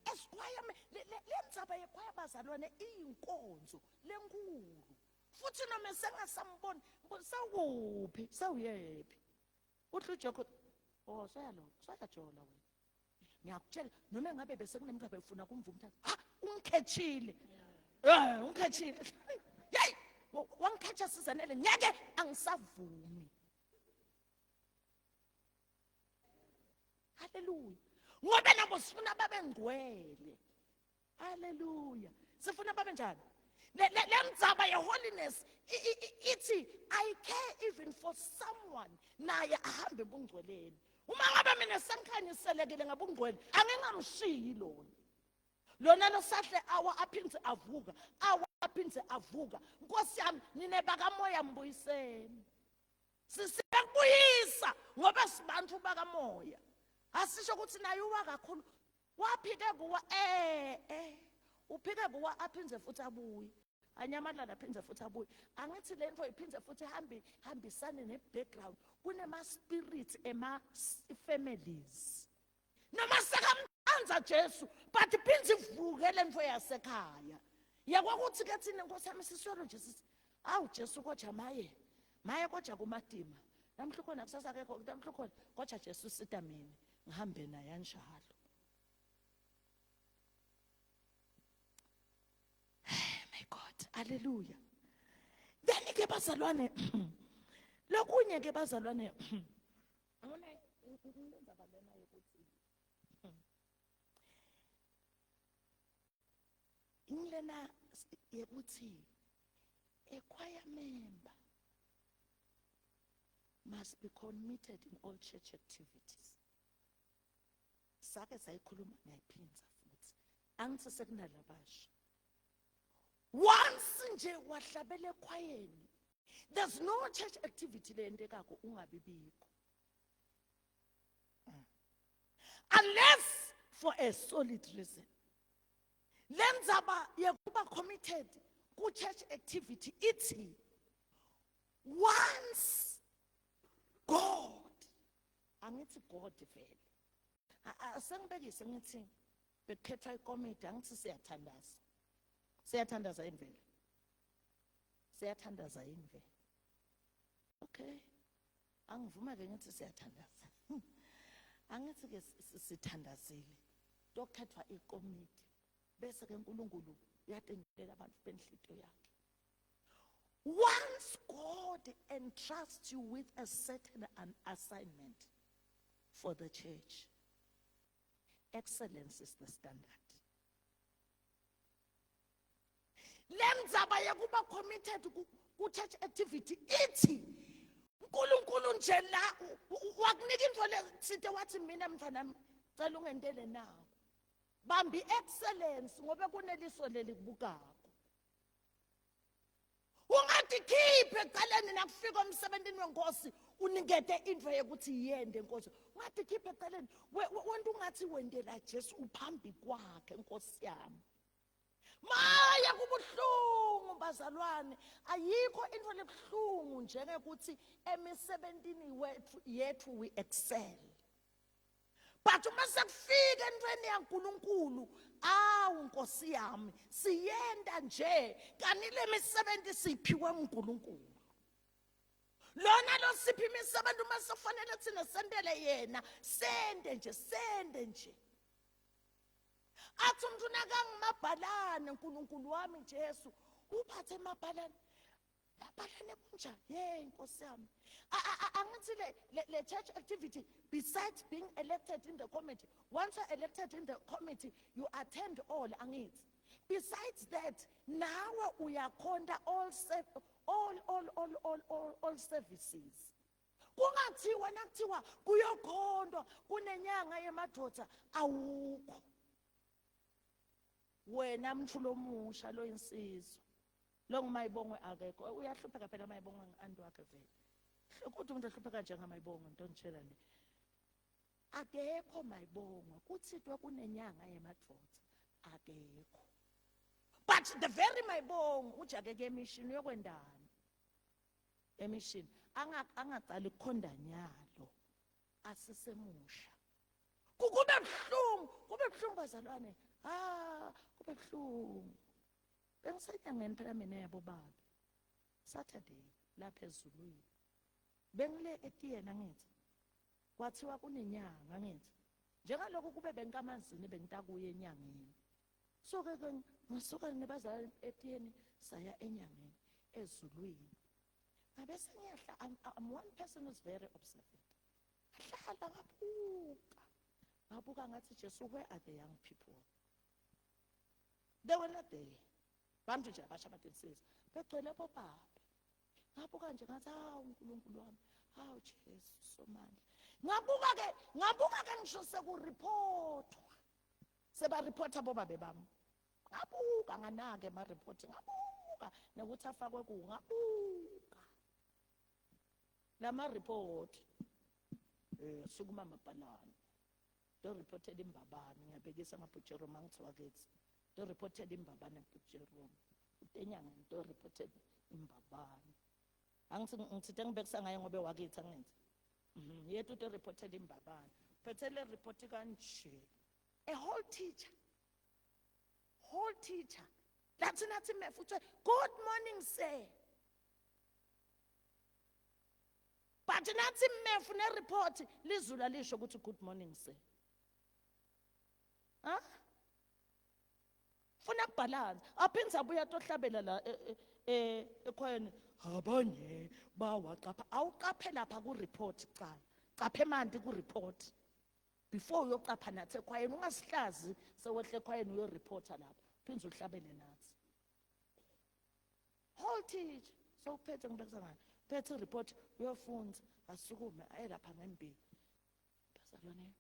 Esikhwaya le ndzaba yekhwaya bazalwane iyinkonzo lenkulu. Futhi noma sengasamboni, sewuphi, sewuyephi? Uthi uJogo, oh soyalo, soyajola wena. Ngiyakutshela noma ngabe bese kunemuntu abefuna kumvuma ukuthi ha ungikhethile. Eh ungikhethile. Hey, wangikhetha sizanele ngeke angisavumi. Haleluya. Ngoba nabo sifuna babe ngcwele. Haleluya. Sifuna babe njani? Le le ndzaba ye holiness ithi I care even for someone naye ahambe ebungcweleni. Uma ngabe mina sengikhanyiselekile ngabungcwele angingamshiyi lona. Lona losahle awa aphindze avuka, awa aphindze avuka. Nkosi yami nine bakamoya mbuyiseni. Sisiyakubuyisa ngoba sibantu bakamoya. Asisho ukuthi naye uwa kakhulu. Waphike kuwa eh eh. Uphike kuwa aphindze futhi abuye. Anyamalala aphindze futhi abuye. Angithi le nto iphindze futhi ihambe hambisane ne background. Kunema spirits ema families. Noma sekamthanza Jesu but iphindze ivuke le nto yasekhaya. Yakwakuthi ke thina Nkosi yami siswelo nje sithi awu Jesu kodwa maye maye kodwa kumatima. Namhla ukhona kusasa akekho namhla ukhona kodwa Jesu sita mina ngihambe naye kanjalo. My God, hallelujah. Then ke bazalwane lokunye ke bazalwane ngona indaba lena yokuthi ingilena yekuthi a choir member must be committed in all church activities. Sake sayikhuluma ngiyayiphinza futhi. Angithi sekunalabasha. Once nje wahlabela ekhwayeni, there's no church activity leyendekako ungabi bikho. Unless for a solid reason. Lendzaba yekuba committed ku church activity ithi once God, angithi God vele. Asengibekise ngithi bekukhethwa ikomiti, angithi siyathandaza. Siyathandaza yini vele? Siyathandaza yini vele? Okay. Angivume ke ngithi siyathandaza. Angithi ke sithandazile. Tokhethwa ikomiti bese ke uNkulunkulu uyatendelela abantu benhlito yakhe. Once God entrusts you with a certain an assignment for the church, excellence is the standard. Lendzaba yekuba committed ku church activity ithi uNkulunkulu nje la wakunika into lethinte wathi mina mntwanami cela ungentele nawo. Bambi excellence ngoba kuneliso leli kubukako. Ungadikhiphe ecaleni nakufika emsebentini wenkosi unikete into yokuthi yende inkosi. Ungadikhiphe ecaleni wena ungathi wendela Jesu uphambi kwakhe inkosi yami. Maya kubuhlungu bazalwane, ayikho into lebuhlungu njengekuthi emisebentini wethu yethu we excel. But uma sekufika entweni yaNkulunkulu, awu Nkosi yami, siyenda nje kani le misebenzi siphiwe uNkulunkulu. Lona lo siphi imisebenzi uma sekufanele thina sendele yena, sende nje, sende nje. Athi umuntu nakangimabhalane uNkulunkulu wami Jesu, uphathe emabhalane. Mabhalane kunjani? Hey Nkosi yami. Angithi le church activity besides being elected in the committee, once you're elected in the committee, you attend all angithi. Besides that, nawe uyakhonta all services. Kungathiwa nakuthiwa kuyokhondwa kunenyanga yemadoda awukho. Wena mthu lomusha lo insizwa. Lo ngumayibongwe akekho. Uyahlupheka phela mayibongwe ngi-anti wakhe vele. Kodwa umuntu ohlupheka njengamayibongwe into ngitshela le. Akekho mayibongwe kuthitwa kunenyanga yemadoda akekho. But the very mayibongo ujake ke mission uyokwendani emission angaqali ukukhonda nyalo asisemusha. Kube buhlungu, kube buhlungu bazalwane. Ah, kube buhlungu. Bengisenyangeni phela mina yabo baba. Saturday lapha ezulwini. Bengile etiyena ngithi kwathiwa kunenyanga ngithi njengalokhu kube benkamanzini bengitakuye enyangeni. So ke ke ngisuka nebazali etiyeni saya enyangeni ezulwini. Ngabe sengiyahla, I'm one person who's very observant. Ngahlala ngabuka. Ngabuka ngathi Jesu, where are the young people? They were not there. Bantu nje abasha abadinsizwa begcwele bobaba. Ngabuka nje ngathi hawu uNkulunkulu wami, hawu Jesu somandla. Ngabuka ke, ngabuka ke ngisho sekureportwa. Sebareporta bobabe bami. Ngabuka nganake ema report, ngabuka nokuthi afakwe ku, ngabuka. Lama report sukuma mabhalane. Do reported imbabane, ngiyabhekisa ngabhujero mangithiwa kithi. Do reported imbabane bhujero. Utenyanga do reported imbabane. Angithi ngithinte ngibekisa ngaye ngobe wakithi angithi. Yethu do reported imbabane. Phethe le report kanje. A whole teacher. Whole teacher. Lathi nathi mefu good morning sir. But nathi mefu ne report lizulu alisho ukuthi good morning sir. Ha? Funa kubalance. Aphinze abuya tohlabela la ekhwayeni abanye bawaqapha. Awuqaphe lapha ku report kuqala. Qaphe manje ku report. Before uyoqapha nathi ekhwayeni ungasihlazi sewehle ekhwayeni uyoreporta lapha. Phinze uhlabele nathi. Whole teacher so uphethe ngibekisa ngani. Phethe report uyofunza asukume aye lapha ngembili. Bazalwane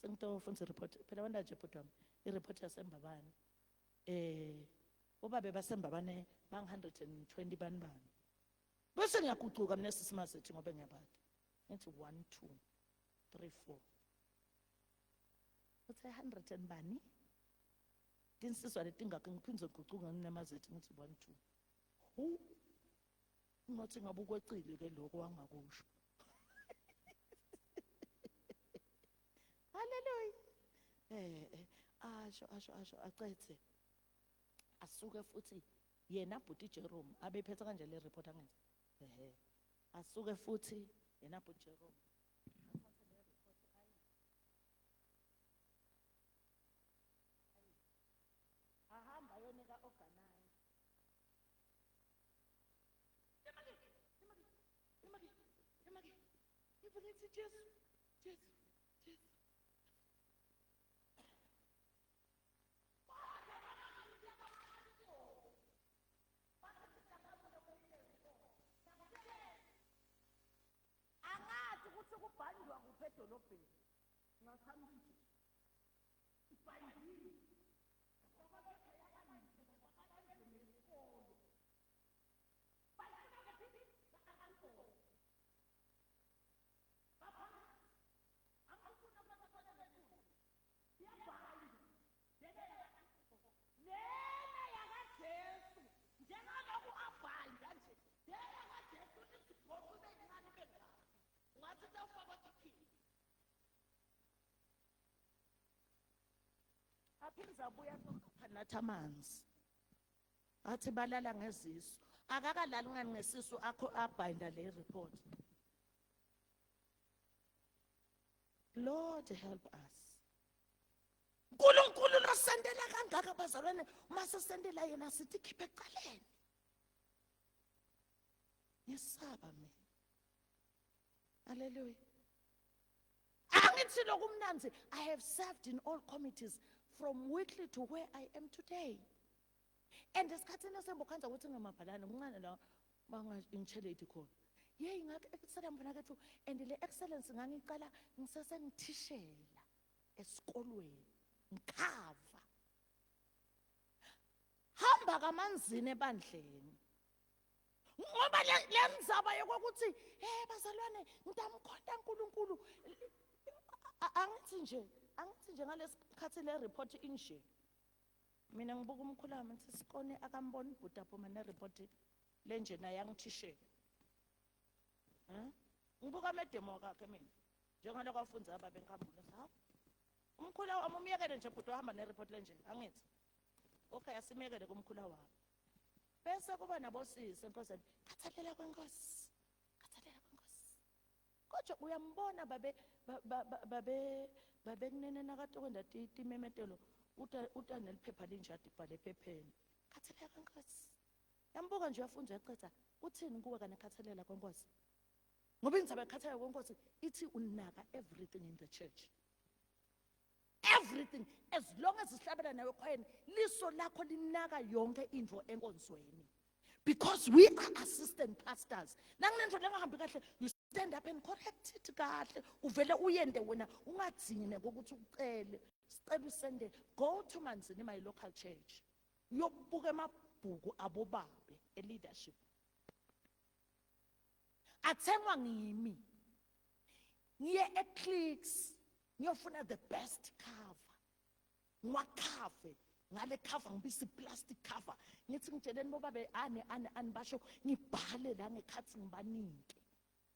sengitofunda report phela wanda nje bhuti wami i-report yasembabane. Obabe basembabane bang 120 bani bani. Bese ngiyagucuka mina sisimazethi ngoba ngiyabada. Ngithi 1 2 3 4. Uthe 100 and bani? Tinsizwa letingakho ngiphindze ngigucuka nginamazethi ngithi 1 2. Hu. Ngathi ngabe ukwecile ke lokho wangakusho. Hallelujah. Asho asho asho acethe. Asuke futhi yena bhuti Jerome abephethe kanje le report angenza. Ehhe. Asuke futhi yena bhuti Jerome. Ahamba ayonika organize. Jesu, Jesu, Jesu. Angazi ukuthi kubhanjwa kuphi edolobheni. Ngaqhamuka nje. Ibhanjile. Aphinze abuya nathi amanzi. Athi balala ngezisu. Akakalali ngani ngesisu akho abhinda le report. Lord help us. uNkulunkulu losendela kangaka bazalwane, uma sesendela yena sithi khiphe ecaleni. Ngisaba mina. Hallelujah. Angithi lokumnanzi, I have served in all committees from weekly to where I am today. And esikhathini esembokhanza ukuthi ngamabhalane kuncane la bangangitsheledi khona. Yey ngakho excellence mfana kethu and le excellence ngangiqala ngisesengithishela esikolweni ngikhava. Hamba kamanzini ebandleni. Ngoba le ndzaba yokuthi hey bazalwane ngitamkhonta uNkulunkulu angithi nje ngalesi khathi le report inje. Mina ngibuka umkhulu wami ngithi sikone akamboni ubhuti aphuma nereport lenjena yangithishela. Hmm? Ngibuka amedemo wakhe mina. Njengalokho afunza ababe ngikhambule. Hawu. Umkhula wami umyekele nje bhuti wahamba nereport lenjena angithi. Okay asimyekele kumkhula wami. Bese kuba nabosisi enkosini. Khathalela kwenkosi. Khathalela kwenkosi. Kodwa uyambona babe babe babe kunene nakatokwenda timemetelo uta uta neliphepha linjadi ibhale ephepheni. Khathalela kwenkosi. Yambuka nje uyafunda uyacetha. Uthini kuwe kana khathalela kwenkosi? Ngoba indzaba yekhathalela kwenkosi ithi unaka everything in the church. Everything as long as sihlabela nawe ekhwayeni liso lakho linaka yonke into enkonzweni. Because we are assistant pastors. Nanginento lengahambi kahle you stand up and correct it kahle. Uvele uyende wena ungadzingi nekokuthi ucele. Sicela usende go to Manzini my local church. Uyobuka emabhuku abobabe e-leadership. Athengwa ngimi. Ngiye eClicks ngiyofuna the best cover. Ngiwakhave ngale cover ngibisa iplastic cover. Ngithi ngitsheleni bobabe ane ane ani basho ngibhale la ngekhathi ngibanike.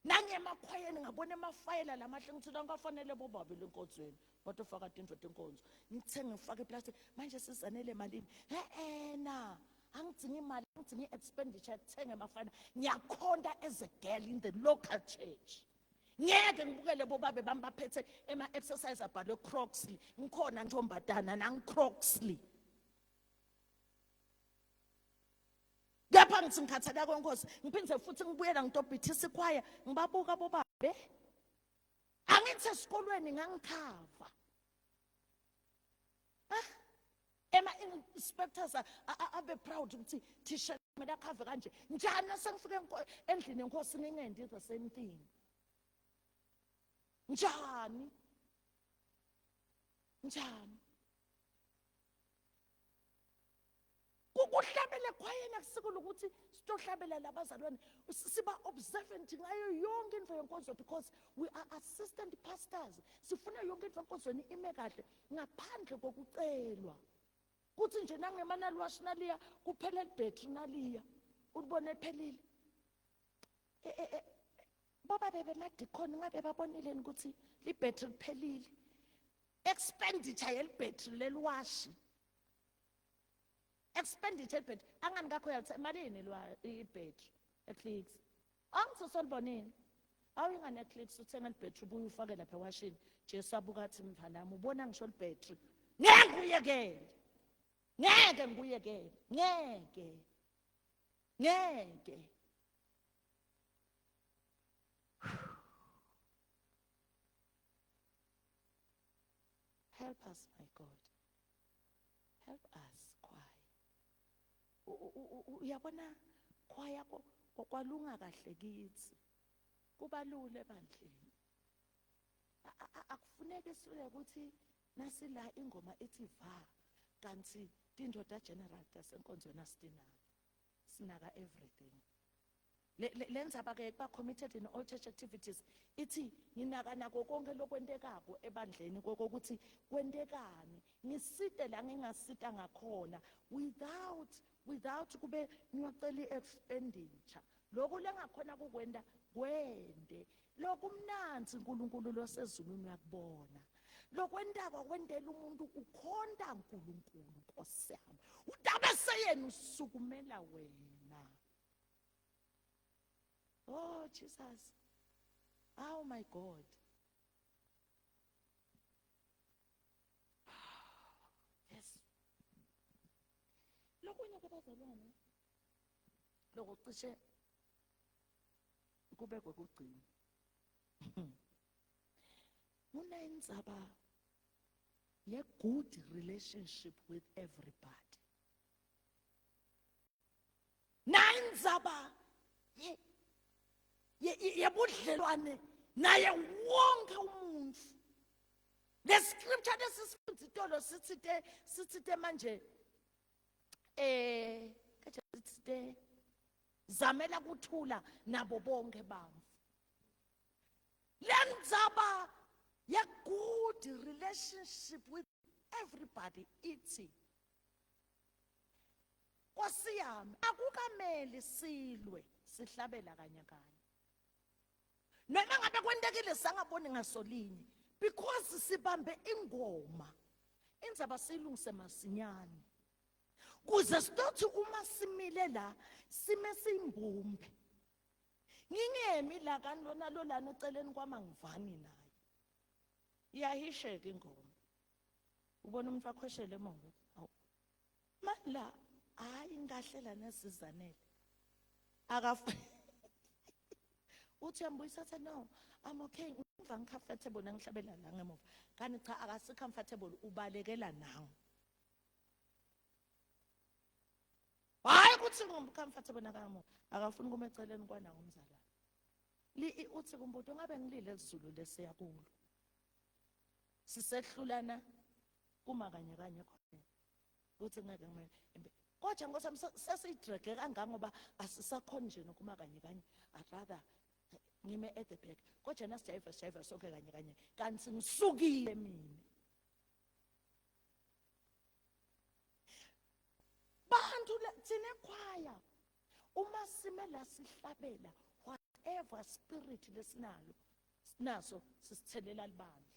Nangemakhwayeni ngabona emafayela lamahle ngithi la ngafanele bobabe lenkonzweni. Batofaka tintfo tenkonzo. Ngithenge ngifake iplastic manje sizanele malini? He na. Angidzingi imali, angidzingi expenditure ekuthenga emafayela. Ngiyakhonta as a girl in the local church. Ngeke ngibukele bobabe bami baphethe ema exercise abhalwe Croxley. Ngikhona ntombazana nang Croxley. Kepha ngithi ngikhathalela kwenkosi, ngiphinde futhi ngibuyela ngitobhithisa ikhwaya, ngibabuka bobabe. Angithi esikolweni ngangikhava. Ah, ema inspectors abe proud ukuthi thisha kumele akhave kanje. Njani sengifike endlini yenkosi ngingendi the same thing. Njani? Njani? Kukuhlabela ekhwayeni akusikho ukuthi sitohlabela labazalwane siba observant ngayo yonke into yenkonzo because we are assistant pastors sifuna yonke into enkonzweni ime kahle ngaphandle kokucelwa kuthi nje nangemanalwashi naliya kuphela libhetri naliya ulibone ephelile e, e, e, boba bebemadikhoni ngabe babonile ukuthi libhetri liphelile expenditure yelibhetri lelwashi expenditure ebhetri angani kakho yalithe malini lwa ibhetri eclicks angithi usolibonile awuyingane eclicks uthenga libhetri ubuye ufake lapha ewashini Jesu abuka athi mfanami ubona ngisho libhetri ngeke uyekele ngeke ngikuyekele ngeke ngeke Help us my God. Help us choir. Uyabona choir kwalunga kahle kithi. Kubalula ebandleni. Akufuneki sule ukuthi nasila ingoma ithi va kanti tindoda general tasenkonzweni asitinaka. Sinaka everything. Le ndzaba ke kuba committed in all church activities ithi nginaka nako konke lokwentekako ebandleni kokuthi kwentekani ngisite la ngingasita ngakhona without without kube ngiyocela i-expenditure lokhu lengakhona kukwenta kwende lokumnanzi uNkulunkulu losezulwini uyakubona lokwentako kwentela umuntu ukhonta uNkulunkulu Nkosi yami udabe seyena usukumela wena Oh Jesus. Oh my God. Yes. Lokunye kwabazalwane lokho cishe kube kwekugcina. Kunendzaba ye good relationship with everybody. Nandzaba yebudlelwane naye wonke umuntu. Le scripture lesifundza itolo sithi te sithi te manje eh kaje sithi te zamela kuthula nabo bonke bamfu. Lendzaba ye good relationship with everybody ithi Nkosi yami, akukameli silwe sihlabela kanye kanye. Noma ngabe kwentekile sangaboni ngasolinye because sibambe ingoma. Indzaba siyilungise masinyane. Kuze sitothi uma simile la sime siyimbumbi. Ngingemi la kanti lona lolana eceleni kwami angivani naye. Iyahisheka ingoma. Ubona umuntu akhweshele emuva. Awu. Mala hayi ngahlela nesizanele. Akaf Uthi uyambuyisa athi no, I'm okay. Ngiva ngicomfortable nangihlabela la ngemuva. Kanti cha akasi comfortable ubalekela nawe. Hayi ukuthi ngumcomfortable nakamuva. Akafuni kuma eceleni kwana ngumzalwane. Li uthi kumbuto ngabe ngilile lizulu lesiya kulo. Sisehlulana kuma kanye kanye khona. Uthi ngeke ngime. Kodwa nkosami sesiyidrege kangangoba asisakhoni nje nokuma kanye kanye. I'd rather ngime at the back. Kodwa nasijayiva sijayiva sonke kanye kanye. Kanti ngisukile mina. Bantu thina ekhwaya uma sime la sihlabela whatever spirit lesinalo sinaso sisithelela libandla.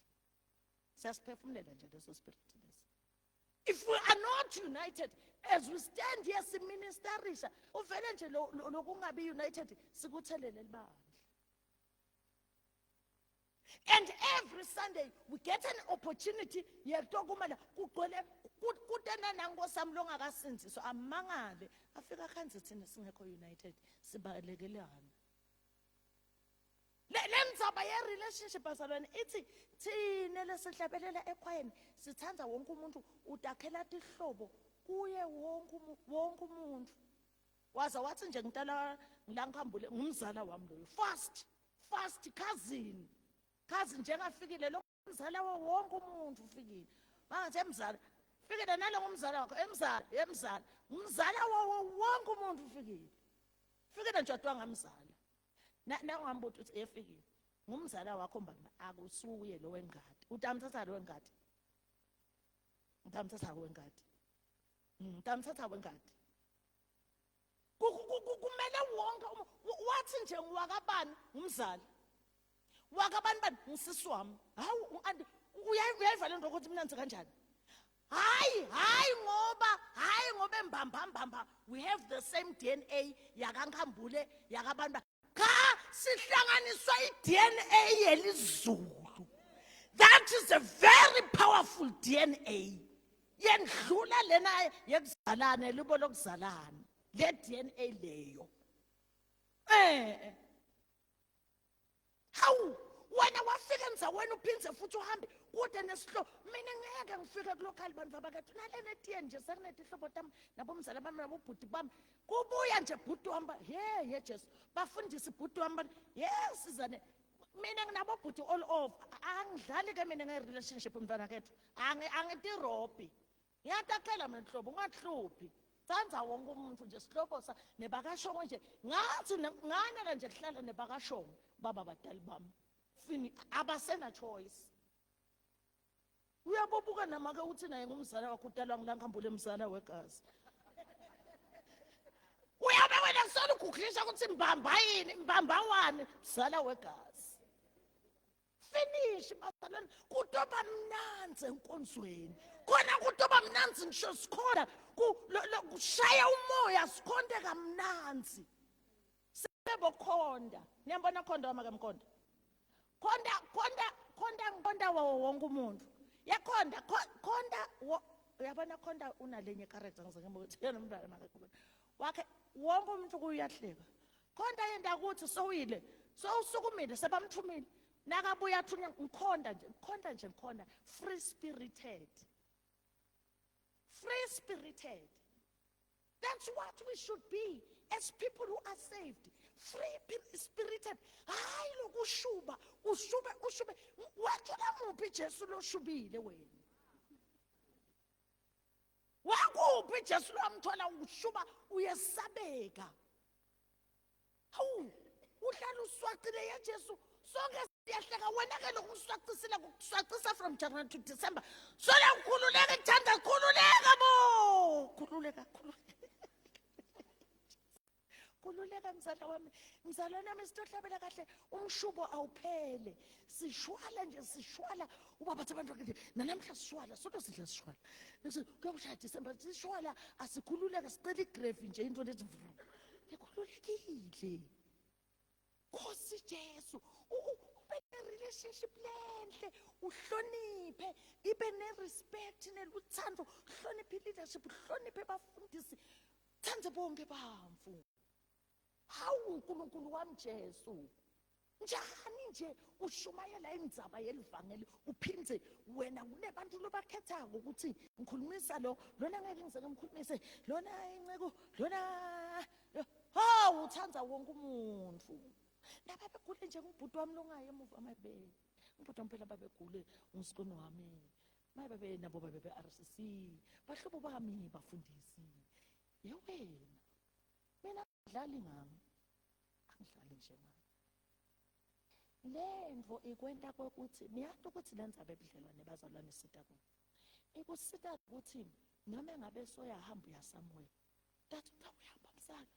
Siyasiphefumulela nje leso spirit leso. If we are not united as we stand here siministerisha uvele nje lokungabi united sikuthelele libandla. And every Sunday we get an opportunity yekutokuma la kugcwele kutena nankosami longakasindziswa amangale afika khanze thina singekho united sibalekelana. Le ndzaba ye-relationship bazalwane ithi thine lesihlabelela ekhwayeni sithanda wonke umuntu utakhela tihlobo kuye wonke wonke umuntu waza wathi nje ngitala ngilangikhambule ngumzala wami loyo fast fast cousin cousin njengafikile lo mzala wo wonke umuntu ufikile bangathi emzala fikile nalo ngumzala wakho emzala emzala umzala wo wonke umuntu ufikile fikile nje wadwa ngamzala nangambuthi uthi efikile ngumzala wakho mbamba akusuye lo wengadi utamthatha lo wengadi utamthatha wengadi utamthatha wengadi kumele wonke wathi nje wakabani ngumzali wakabani bani ngisisi wami hawu uyayiva le nto ukuthi mnanzi kanjani hayi hayi ngoba hayi ngoba embamba mbamba we have the same DNA yakaNkhambule yakabantu cha sihlanganiswa iDNA yelizulu that is a very powerful DNA yendlula lena yekuzalana libo lokuzalana le DNA leyo eh hawu wena wafika emzaweni uphinde futhi uhambe kude nesihlobo mina ngeke ngifike kulokhali bantu abakethu nalena etiye nje sekunetihlobo tami nabomzala bami nabobhuti bami kubuya nje bhuti wami he ye jesu bafundise bhuti wami ye sizane mina nginabobhuti all over angidlali ke mina nge-relationship mntwana kethu angitirobhi ngiyatakhela mina nhlobo ungahluphi tsandza wonke umuntu nje sihlobo sa nebakashongo nje ngathi nganela nje kuhlala nebakashongo baba badali bami fini abasena choice uyabobuka namake uthi naye ngumzala wakho udalwa ngilankhambule mzala wegazi uyabe wena kusona uguglisha ukuthi mbamba yini mbamba wani mzala wegazi finish bazalwane kutoba mnandzi enkonzweni khona kutoba mnandzi ngisho sikhona kushaya umoya sikhonde kamnandzi sebokhonda niyambona khonda wama kamkhonda khonda khonda khonda ngikhonda wawo wonke umuntu yakhonda khonda uyabona khonda unalenye character ngize ngibuthi yena umntwana makakhona wakhe wonke umuntu kuyahleka khonda yenda ukuthi sowile sowusukumile sebamthumile nakabuya athunya ngikhonda nje ngikhonda nje ngikhonda free spirited free spirited that's what we should be as people who are saved free spirited hayi lokushuba ushube ushube wathola muphi Jesu loshubile wena wakuphi Jesu lwamthola ushuba uyesabeka hawu uhlala uswacile ye Jesu sonke siyahleka wena ke lokhu uswacisile kuswacisa from January to December sola ukhululeka kuthanda khululeka bo khululeka khululeka Khululeka mzala wami, mzalwane wami, sitohlabela kahle, umshubo awuphele. Sishwala nje, sishwala. Ubaba athi abantu bakhe nanamhla sishwala, sonke sidla sishwala. Bese kuyokushaya December sishwala, asikhululeke, sicela igravy nje, into lethi vru. Ngikhululekile. Nkosi Jesu, ube ne-relationship lenhle, uhloniphe, ibe ne-respect neluthando, hloniphe i-leadership, uhloniphe abafundisi, thande bonke bamfu. Hawu uNkulunkulu wami Jesu. Njani nje ushumayela indzaba yelivangeli uphindze wena kunebantu lobakhethako ukuthi ngikhulumisa lo, lona ngeke ngize ngimkhulumise, lona inceku, lona. Hawu, uthanda wonke umuntu. Nababegule nje ngubhuti wami longaye emuva mabe. Ngubhuti wami phela babegule ungisikoni wami. Maye babe nabo babe be-RCC. Bahlobo bami bafundisi. Ye wena. Mina angidlali ngami. Angidlali nje ngami. Lento ikwenta kokuthi niyati ukuthi le ndzaba ebudlelwane bazalwane sita ku. Ikusita ukuthi noma ngabe soyahamba uya somewhere, Tathi utawuhamba msana,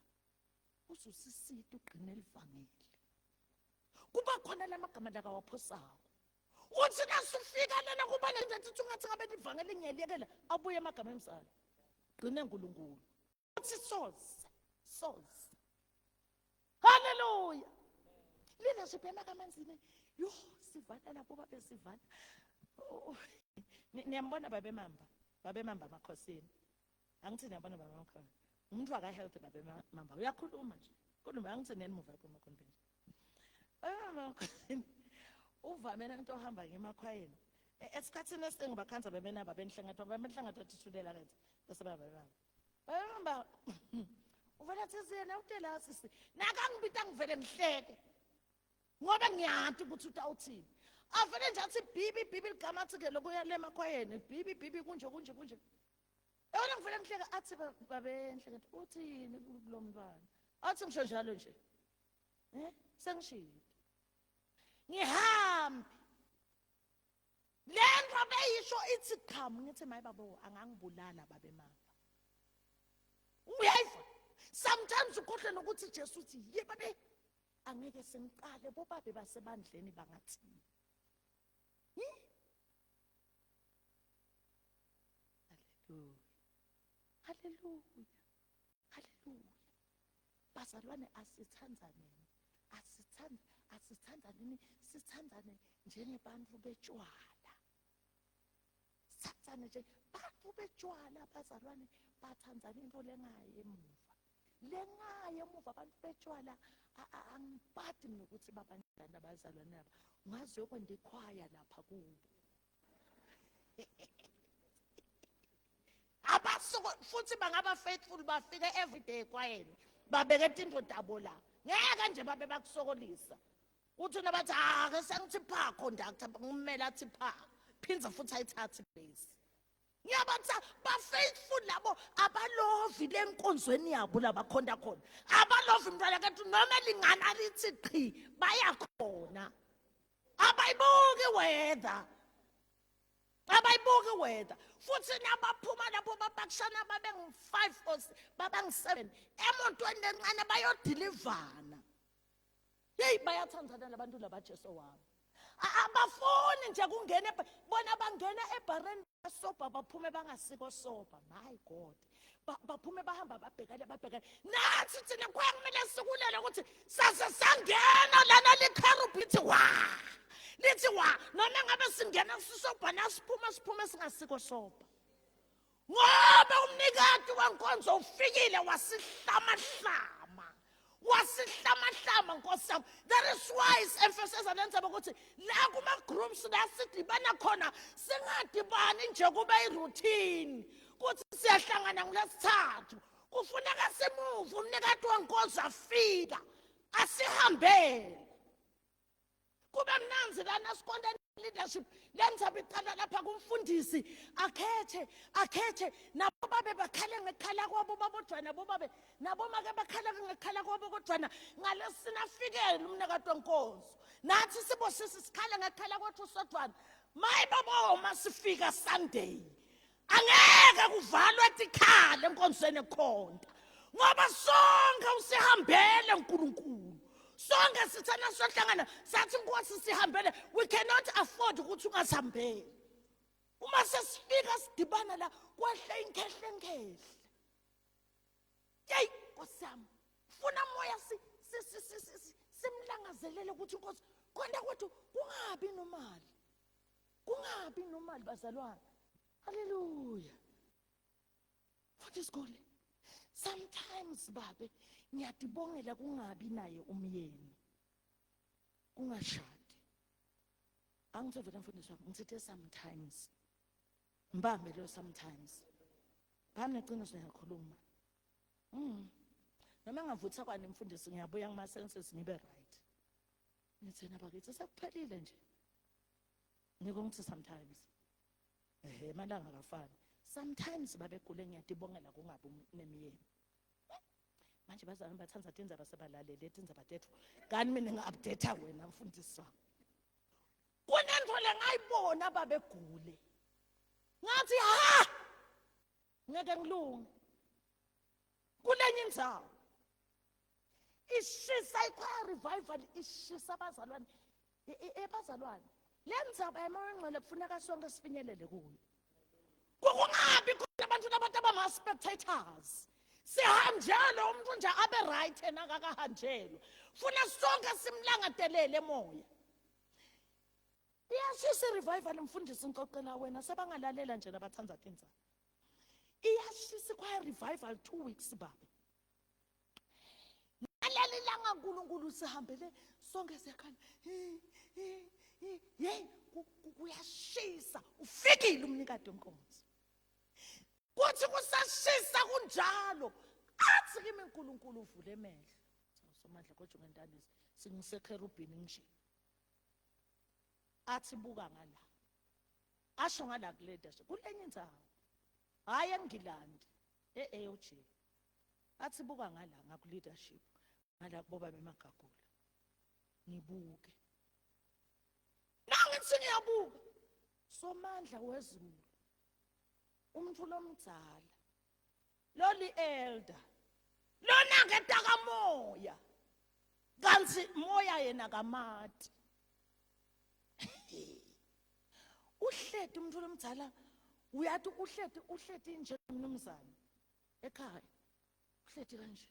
uzusisita ugqine elivangeli. Kuba khona lamagama lakawaphosako. Uthi nasufika lena kuba lento ethi ungathi ngabe livangeli ngiyaliyekela, abuye amagama emsana. Gcine uNkulunkulu. Uthi soze, soze. Haleluya. Leadership emakamanzini. Yo, sivana lapho babe sivana. Oh, niyambona babemamba, babemamba amakhosini. Angithi niyabona baba makhona. Umuntu waka-health baba mamba uyakhuluma nje. Khuluma angithi nenimuva lapho emakhoneni. Baba makhona uvame into ohamba ngemakhwayeni. Esikhathini esiningi bakhanza bebenaba benhlengatho babenhlengatho thithulela kithi bese baba baba. Baba mamba uvela thize yena utela sisi. Nakangibita ngivele ngihleke. Ngoba ngiyati ukuthi utawuthini. Avele nje athi bibi bibi ligama athi ke lokuya le emakhwayeni bibi bibi kunje kunje kunje. Yabona ngivele ngihleka athi babenhle kanti uthini kulo mntwana. Athi ngisho njalo nje. Eh sengishilo. Ngihambe. Lento beyisho ithi qhamu ngithi maye babo angangibulala babe mama. Uyayiva. Sometimes ukhohlwe nokuthi Jesu uthi ye babe angeke sengiqale bobabe basebandleni bangathini. Haleluya. Haleluya. Haleluya. Bazalwane asithandzaneni. Asithanda asithandzaneni sithandzane njengebantu betshwala. Sithandzane nje bantu betshwala bazalwane bathandzana into lengayi emuva. Lengayi emuva abantu betshwala angipati mina ukuthi babanjani abazalwane aba. Ungaze uyokwenda ikhwaya lapha kubo. Abasuke futhi bangaba faithful bafike everyday ekwayeni babeke tinto tabo la ngeke nje babe bakusokolisa uthi nabathi ah ke sengithi pha conductor ngumele athi pha phinza futhi ayithathe base ngiyabatha ba faithful labo abalovi lenkonzweni yabo labakhonda khona abalovi mntwana kethu noma lingana lithi qhi bayakhona abayibuki weather abayibuki weather futhi nabaphuma lapho bapakushana babe ngu-5 or babangu-7 emotweni lencane bayodilivana. Yeyi bayathandana labantu labajesu wami, abafuni nje kungena bona bangena ebhareni basobha baphume bangasiko soba. My God, baphume bahamba babhekane babhekane. Nathi thina kuya kumele sikulele ukuthi sase sangena lana likherubhi lithi wa lithi wa noma ngabe singena sisobha nasiphuma siphume singasiko soba, ngoba umnikati wenkonzo ufikile wasihlamahlama wasihlamahlama. Nkosi yami, that is why is-emphasize le ndzaba ukuthi la kuma-groups la sidibana khona singadibani nje kube i-routine kuthi siyahlangana ngolesithathu. Kufuneka simuve umnikati wenkonzo afika asihambele kube mnanzi lana sikonde leadership le ndzaba iqala lapha kumfundisi akhethe akhethe nabo babe bakhale ngekhala kwabo babodwana nabo babe nabo make bakhala ngekhala kwabo kodwana ngalesina afikele umnikazi wenkonzo nathi sibosisi sikhala ngekhala kwethu sodwana. Maye babo, masifika Sunday angeke kuvalwe tikhala enkonzweni ekhonta. Ngoba sonke usihambele uNkulunkulu. Sonke sithana sohlangana sathi inkosi sihambele, we cannot afford ukuthi ungasihambeli. Uma sesifika sidibana la kwehle inkhehle nkhehle. Yeyi Nkosi yami, funa moya si simlangazelele ukuthi Nkosi konta kwethu kungabi nomali. Kungabi nomali bazalwane. Haleluya. Futhi isikole. Sometimes babe ngiyadibongela kungabi naye umyeni. Kungashadi. Angizovela mfundisi wami ngithethe sometimes. Mbambe lo sometimes. Bami neqiniso ngiyakhuluma. Noma ngavutha kwani mfundisi ngiyabuya kuma senses ngibe right. Ngithena bakithi sekuphelile nje. Ngiko ngithi sometimes. Ehe malanga akafani. Sometimes babegule ngiyadibongela kungabi nemiyeni. Manje bazalwane bathanda tindzaba sebalalele tindzaba tethu. Kani mina ngi-update wena mfundisi wami. Kunento lengayibona babegule. Ngathi ha ngeke ngilunge. Kulenye indzawo. Ishisa ichoir revival ishisa abazalwane. Ebazalwane. Le ndzaba yamoya ongcwele kufuneka sonke sifinyelele kuyo. Kungabi khona abantu labantu abama-spectators. Sihanjelwe umuntu nje abe right yena akakahanjelwa. Funa sonke simlangatelele emoya. Iyashisa i-revival mfundisi ngixoxela wena sebangalalela nje labathanza tindzaba. Iyashisa ichoir revival 2 weeks baba. Ngaleli langa uNkulunkulu sihambele sonke siyakhala. Hey kuyashisa ufikile umnikati wenkonzo. Kuthi kusashisa kunjalo athi kimi uNkulunkulu uvule emehlo. Somandla kodwa ngentanisi singisekherubhini nje. Athi buka ngala. Asho ngala kule dashe kulenye indzawo. Hayi eNgilandi e-AOJ. Athi buka ngala ngaku leadership ngala kuboba bemagagula. Ngibuke. Nangithi ngiyabuka. Somandla wezulu. Umuntu lomdzala. Loli elder. Lona ngetakamoya. Kanti moya yena kamati. Uhleti umuntu lomdzala uyathi uhleti uhleti nje mnumzane ekhaya uhleti kanje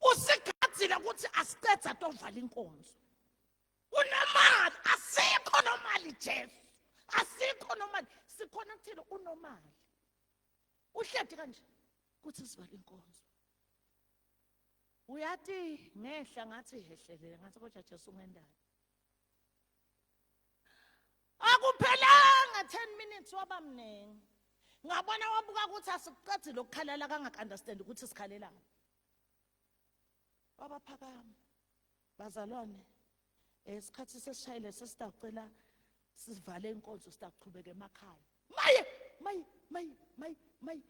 usigadzile ukuthi asiqedza tovala inkonzo unomali asikho nomali Jesu asikho nomali sikhona kuthile unomali uhleti kanje kuthi sivala inkonzo uyathi ngehla ngathi hehlelele ngathi kodwa Jesu ungendani akuphelanga 10 minutes waba mningi ngabona wabuka ukuthi asikuqedile ukukhalela kangaka understand ukuthi sikhalelani wabaphakama bazalwane esikhathi sesishayile sesitacela sivale inkonzo sitaqhubeka emakhaya maye maye maye maye maye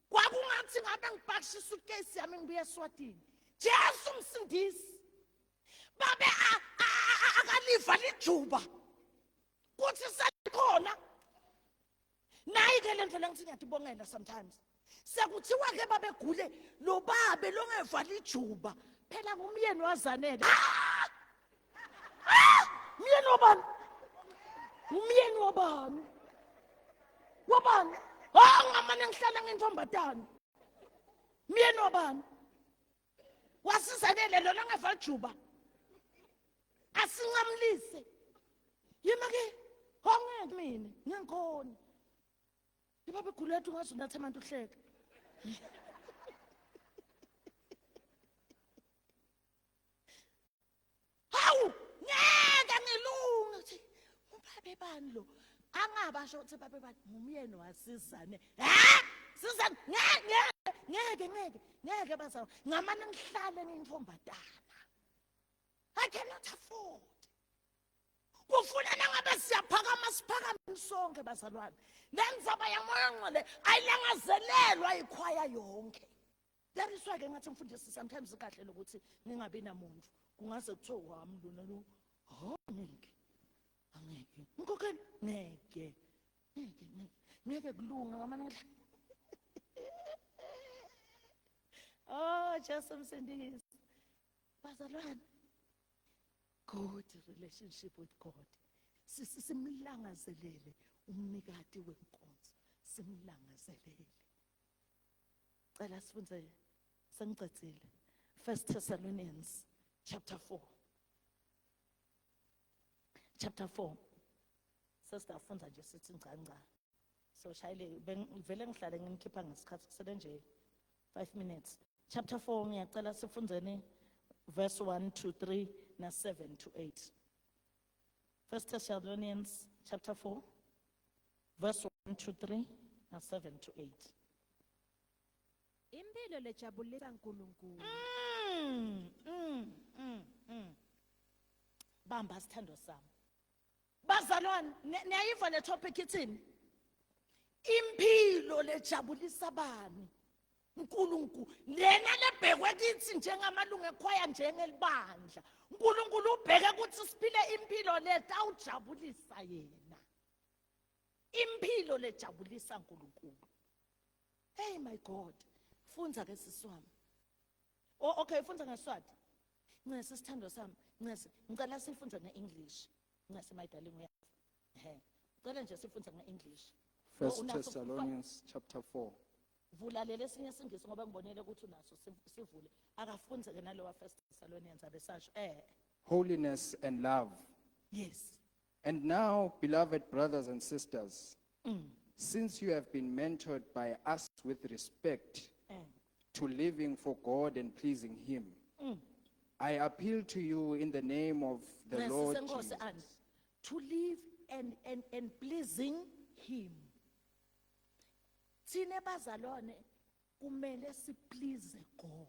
kwakungathi ngabe ngipakisha isuitcase yami ngibuye eSwatini Jesu msindisi babe akaliva lijuba kuthi selikhona nayi ke lento lengithi ngiyatibongela sometimes sekuthiwa ke babegule lo babe longeva lijuba phela ngumyeni wazanele ah! Ah! myeni wabani umyeni wabani wabani hawu ngamane ngihlala ngintombatane myeni wabani wasizakele lona ngeva juba asinqamlise yima ke hongeke mina ngikhona ibaba egulethu ngaze unathe amantu uhleke hawu ngeke ngilunge uthi ubabe bani lo angaba sho ukuthi babe bani ngumyeni wasizane ha sizane ngeke ngeke ngeke ngeke bazalwane ngamane ngihlale ngiyintombatana I cannot afford kufuna nangabe siyaphakama siphakame sonke bazalwane lenzaba yamoya ongcwele ayilangazelelwa ikhwaya yonke That is why ke ngathi mfundisi sometimes kahle lokuthi ningabi namuntu kungaze kuthiwe wami lona lo ha ngeke angeke ngikhokhela ngeke ngeke ngeke ngeke kulunga ngamane Jesu msindisi. Bazalwane, good relationship with God. Simlangazelele umnikati wenkonzo, simlangazelele. Cela sifunze sengicedzile. First Thessalonians chapter 4. Chapter 4. Sesitafundza nje sithi ngca ngca. So shayile vele ngihlale nginikhipha ngesikhathi kusele nje 5 minutes. Chapter 4 ngiyacela sifundzeni verse 1 to 3 na 7 to 8. First Thessalonians chapter 4 verse 1 to 3 na 7 to 8. Impilo lejabulisa uNkulunkulu. Bamba sithando sami. Bazalwane, niyayiva le topic ithini? Impilo lejabulisa bani? uNkulunkulu. Lena lebhekwe kithi njengamalungu ekhwaya njengelibandla. uNkulunkulu ubheke ukuthi siphile impilo letawujabulisa yena. Impilo lejabulisa uNkulunkulu. Hey my God. Fundza ke sisi wami. Oh okay, fundza ngeSwati. Ncese sithando sami, ncese. Ngicela sifunde ngeEnglish. Ncese my darling uyazi. Ehe. Ngicela nje sifunde ngeEnglish. First unaso- Thessalonians chapter 4. Vula leli esinye isingisi ngoba ngibonile ukuthi unaso sivule. Akafunze ke nalowa First Thessalonians abesasho. Eh. Holiness and love. Yes. And now, beloved brothers and sisters, since you have been mentored by us with respect to living for God and pleasing Him, I appeal to you in the name of the Ncese Lord senkosi Jesus. and to live and pleasing him. Thina bazalwane kumele siplease God.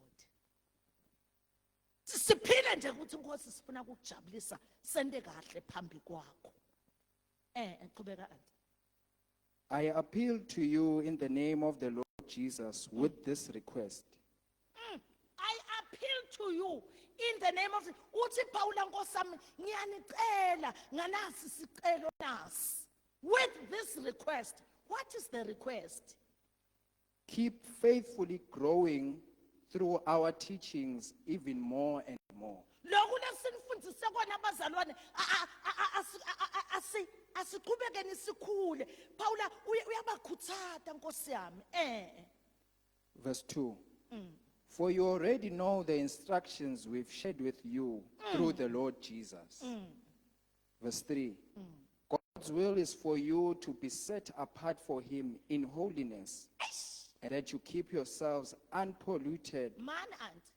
Siphile nje ukuthi inkosi sifuna ukujabulisa sente kahle phambi kwakho. Qhubeka auntie. I appeal to you in the name of the Lord Jesus with this request. I appeal to you in the name of uthi Paula Nkosi yami ngiyanicela nganasi sicelo nasi with this request. What is the request? Keep faithfully growing through our teachings even more and more. Lokhu lesinifundise kona abazalwane asiqhubekeni sikhule. Paula uyabakhuthaza Nkosi yami. Verse 2. For you already know the instructions we've shared with you through the Lord Jesus. Verse 3. God's will is for you to be set apart for him in holiness, and that you keep yourselves unpolluted. Man, aunt,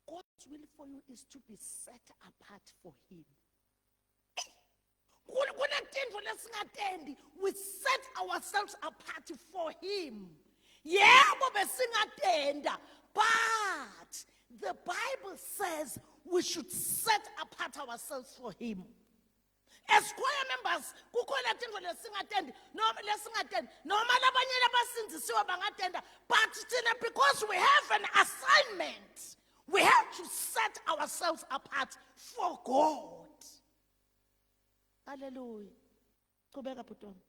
God's will for you is to be set apart for him. Kunetintfo lesingatendi, we set ourselves apart for him. Yebo besingatenda, but the Bible says we should set apart ourselves for him. As choir members, kukhona tintfo lesingatendi, noma lesingatendi, noma labanye labasindzisiwe bangatenda, but thina because we have an assignment, we have to set ourselves apart for God. Hallelujah. Qhubeka bhuti wami.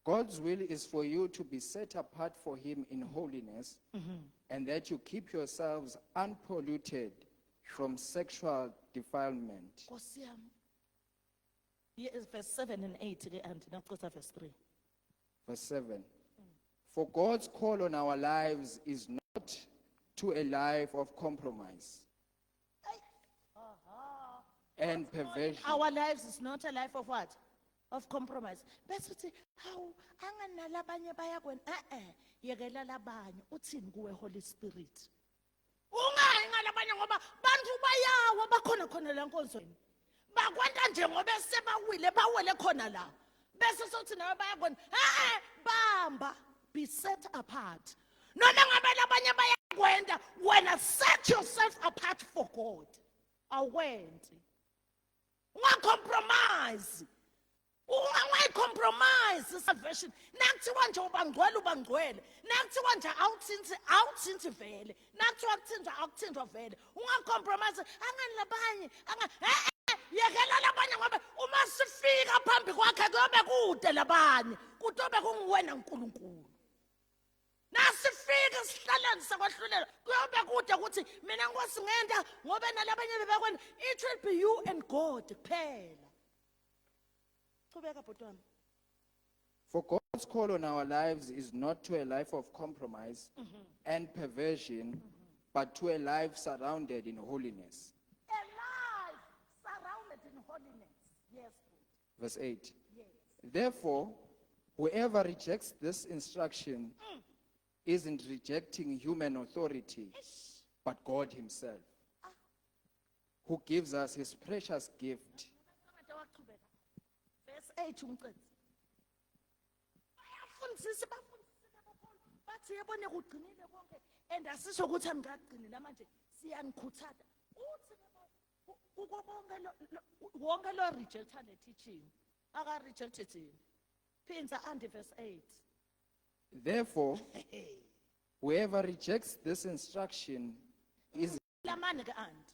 God's will is for you to be set apart for him in holiness, and that you keep yourselves unpolluted from sexual defilement. Nkosi yami. Yes, verse 7 and 8 ke auntie, naqeda verse 3. Verse 7. For God's call on our lives is not to a life of compromise and perversion. Our lives is not a life of what? Of compromise. Bese uthi, hawu, anganalabanye bayakwenza. Yekela labanye. Uthini kuwe Holy Spirit? Ungayi ngalabanye ngoba bantu bayawa bakhona khona la nkonzweni. Bakwenta nje ngoba sebawile, bawele khona la. Bese sothi nawe bayakwenza. Bamba, be set apart. Noma ngabe labanye bayakwenda, wena set yourself apart for God. Awukwenti. Ungacompromise. Ungayicompromise salvation. Nakuthiwa nje ubangcwele, ubangcwele. Nakuthiwa nje awuthinti, awuthinti vele. Nakuthiwa kuthintwa, akuthintwa vele. Ungacompromise. Angani labanye, yekela labanye ngoba uma sifika phambi kwakhe kuyobe kude labanye. Kutobe kunguwena uNkulunkulu. Nasifika esihlalweni sakwahlulela kuyobe kude ukuthi mina nkosi ngenda ngoba nalabanye bebakwena. It will be you and God kuphela. Chubeka, bhuti wami. For God's call on our lives is not to a life of compromise and perversion, but to a life surrounded in holiness. A life surrounded in holiness, yes. Verse 8. Therefore, whoever rejects this instruction isn't rejecting human authority, but God Himself, who gives us His precious gift. Ngade wachubeka. Verse 8 umcedzi. Bayafundisa, bafundisile boPaul. Bathi yebo, nikugcinile konke and asisho ukuthi angikagcini namanje, siyanikhuthaza. Uthi ke kuko konke wonke lo rejecta le teaching. Aka reject thina. Phinza andi verse 8. Therefore, whoever rejects this instruction is Lamane ke andi.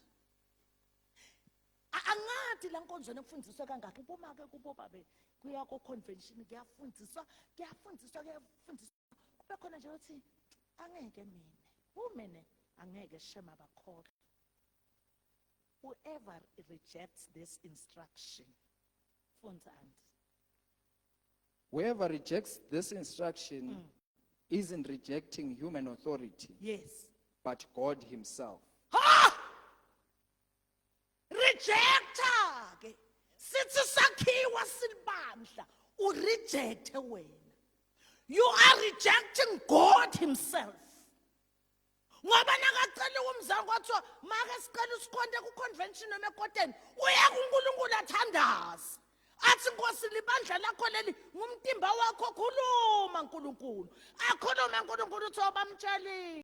Angadi la nkonzweni ekufundiswa kangaka uboma ke kubo babe kuya ko convention, kuyafundiswa, kuyafundiswa, kuyafundiswa, kube khona nje uthi angeke mina umene angeke shema bakholwa. Whoever rejects this instruction, fundza andi. Whoever rejects this instruction isn't rejecting human authority, but God Himself. Ha, rejecta ke sithi sakhiwa silibandla, urejecte wena, you are rejecting God himself, ngoba nakacela umzali kwathiwa make sicela usikhonte ku-convention noma ekoteni, uya kuNkulunkulu athandaze athi, "Nkosi, libandla lakho leli, ngumtimba wakho, khuluma Nkulunkulu." Akhulume uNkulunkulu, uthi bamtshelile.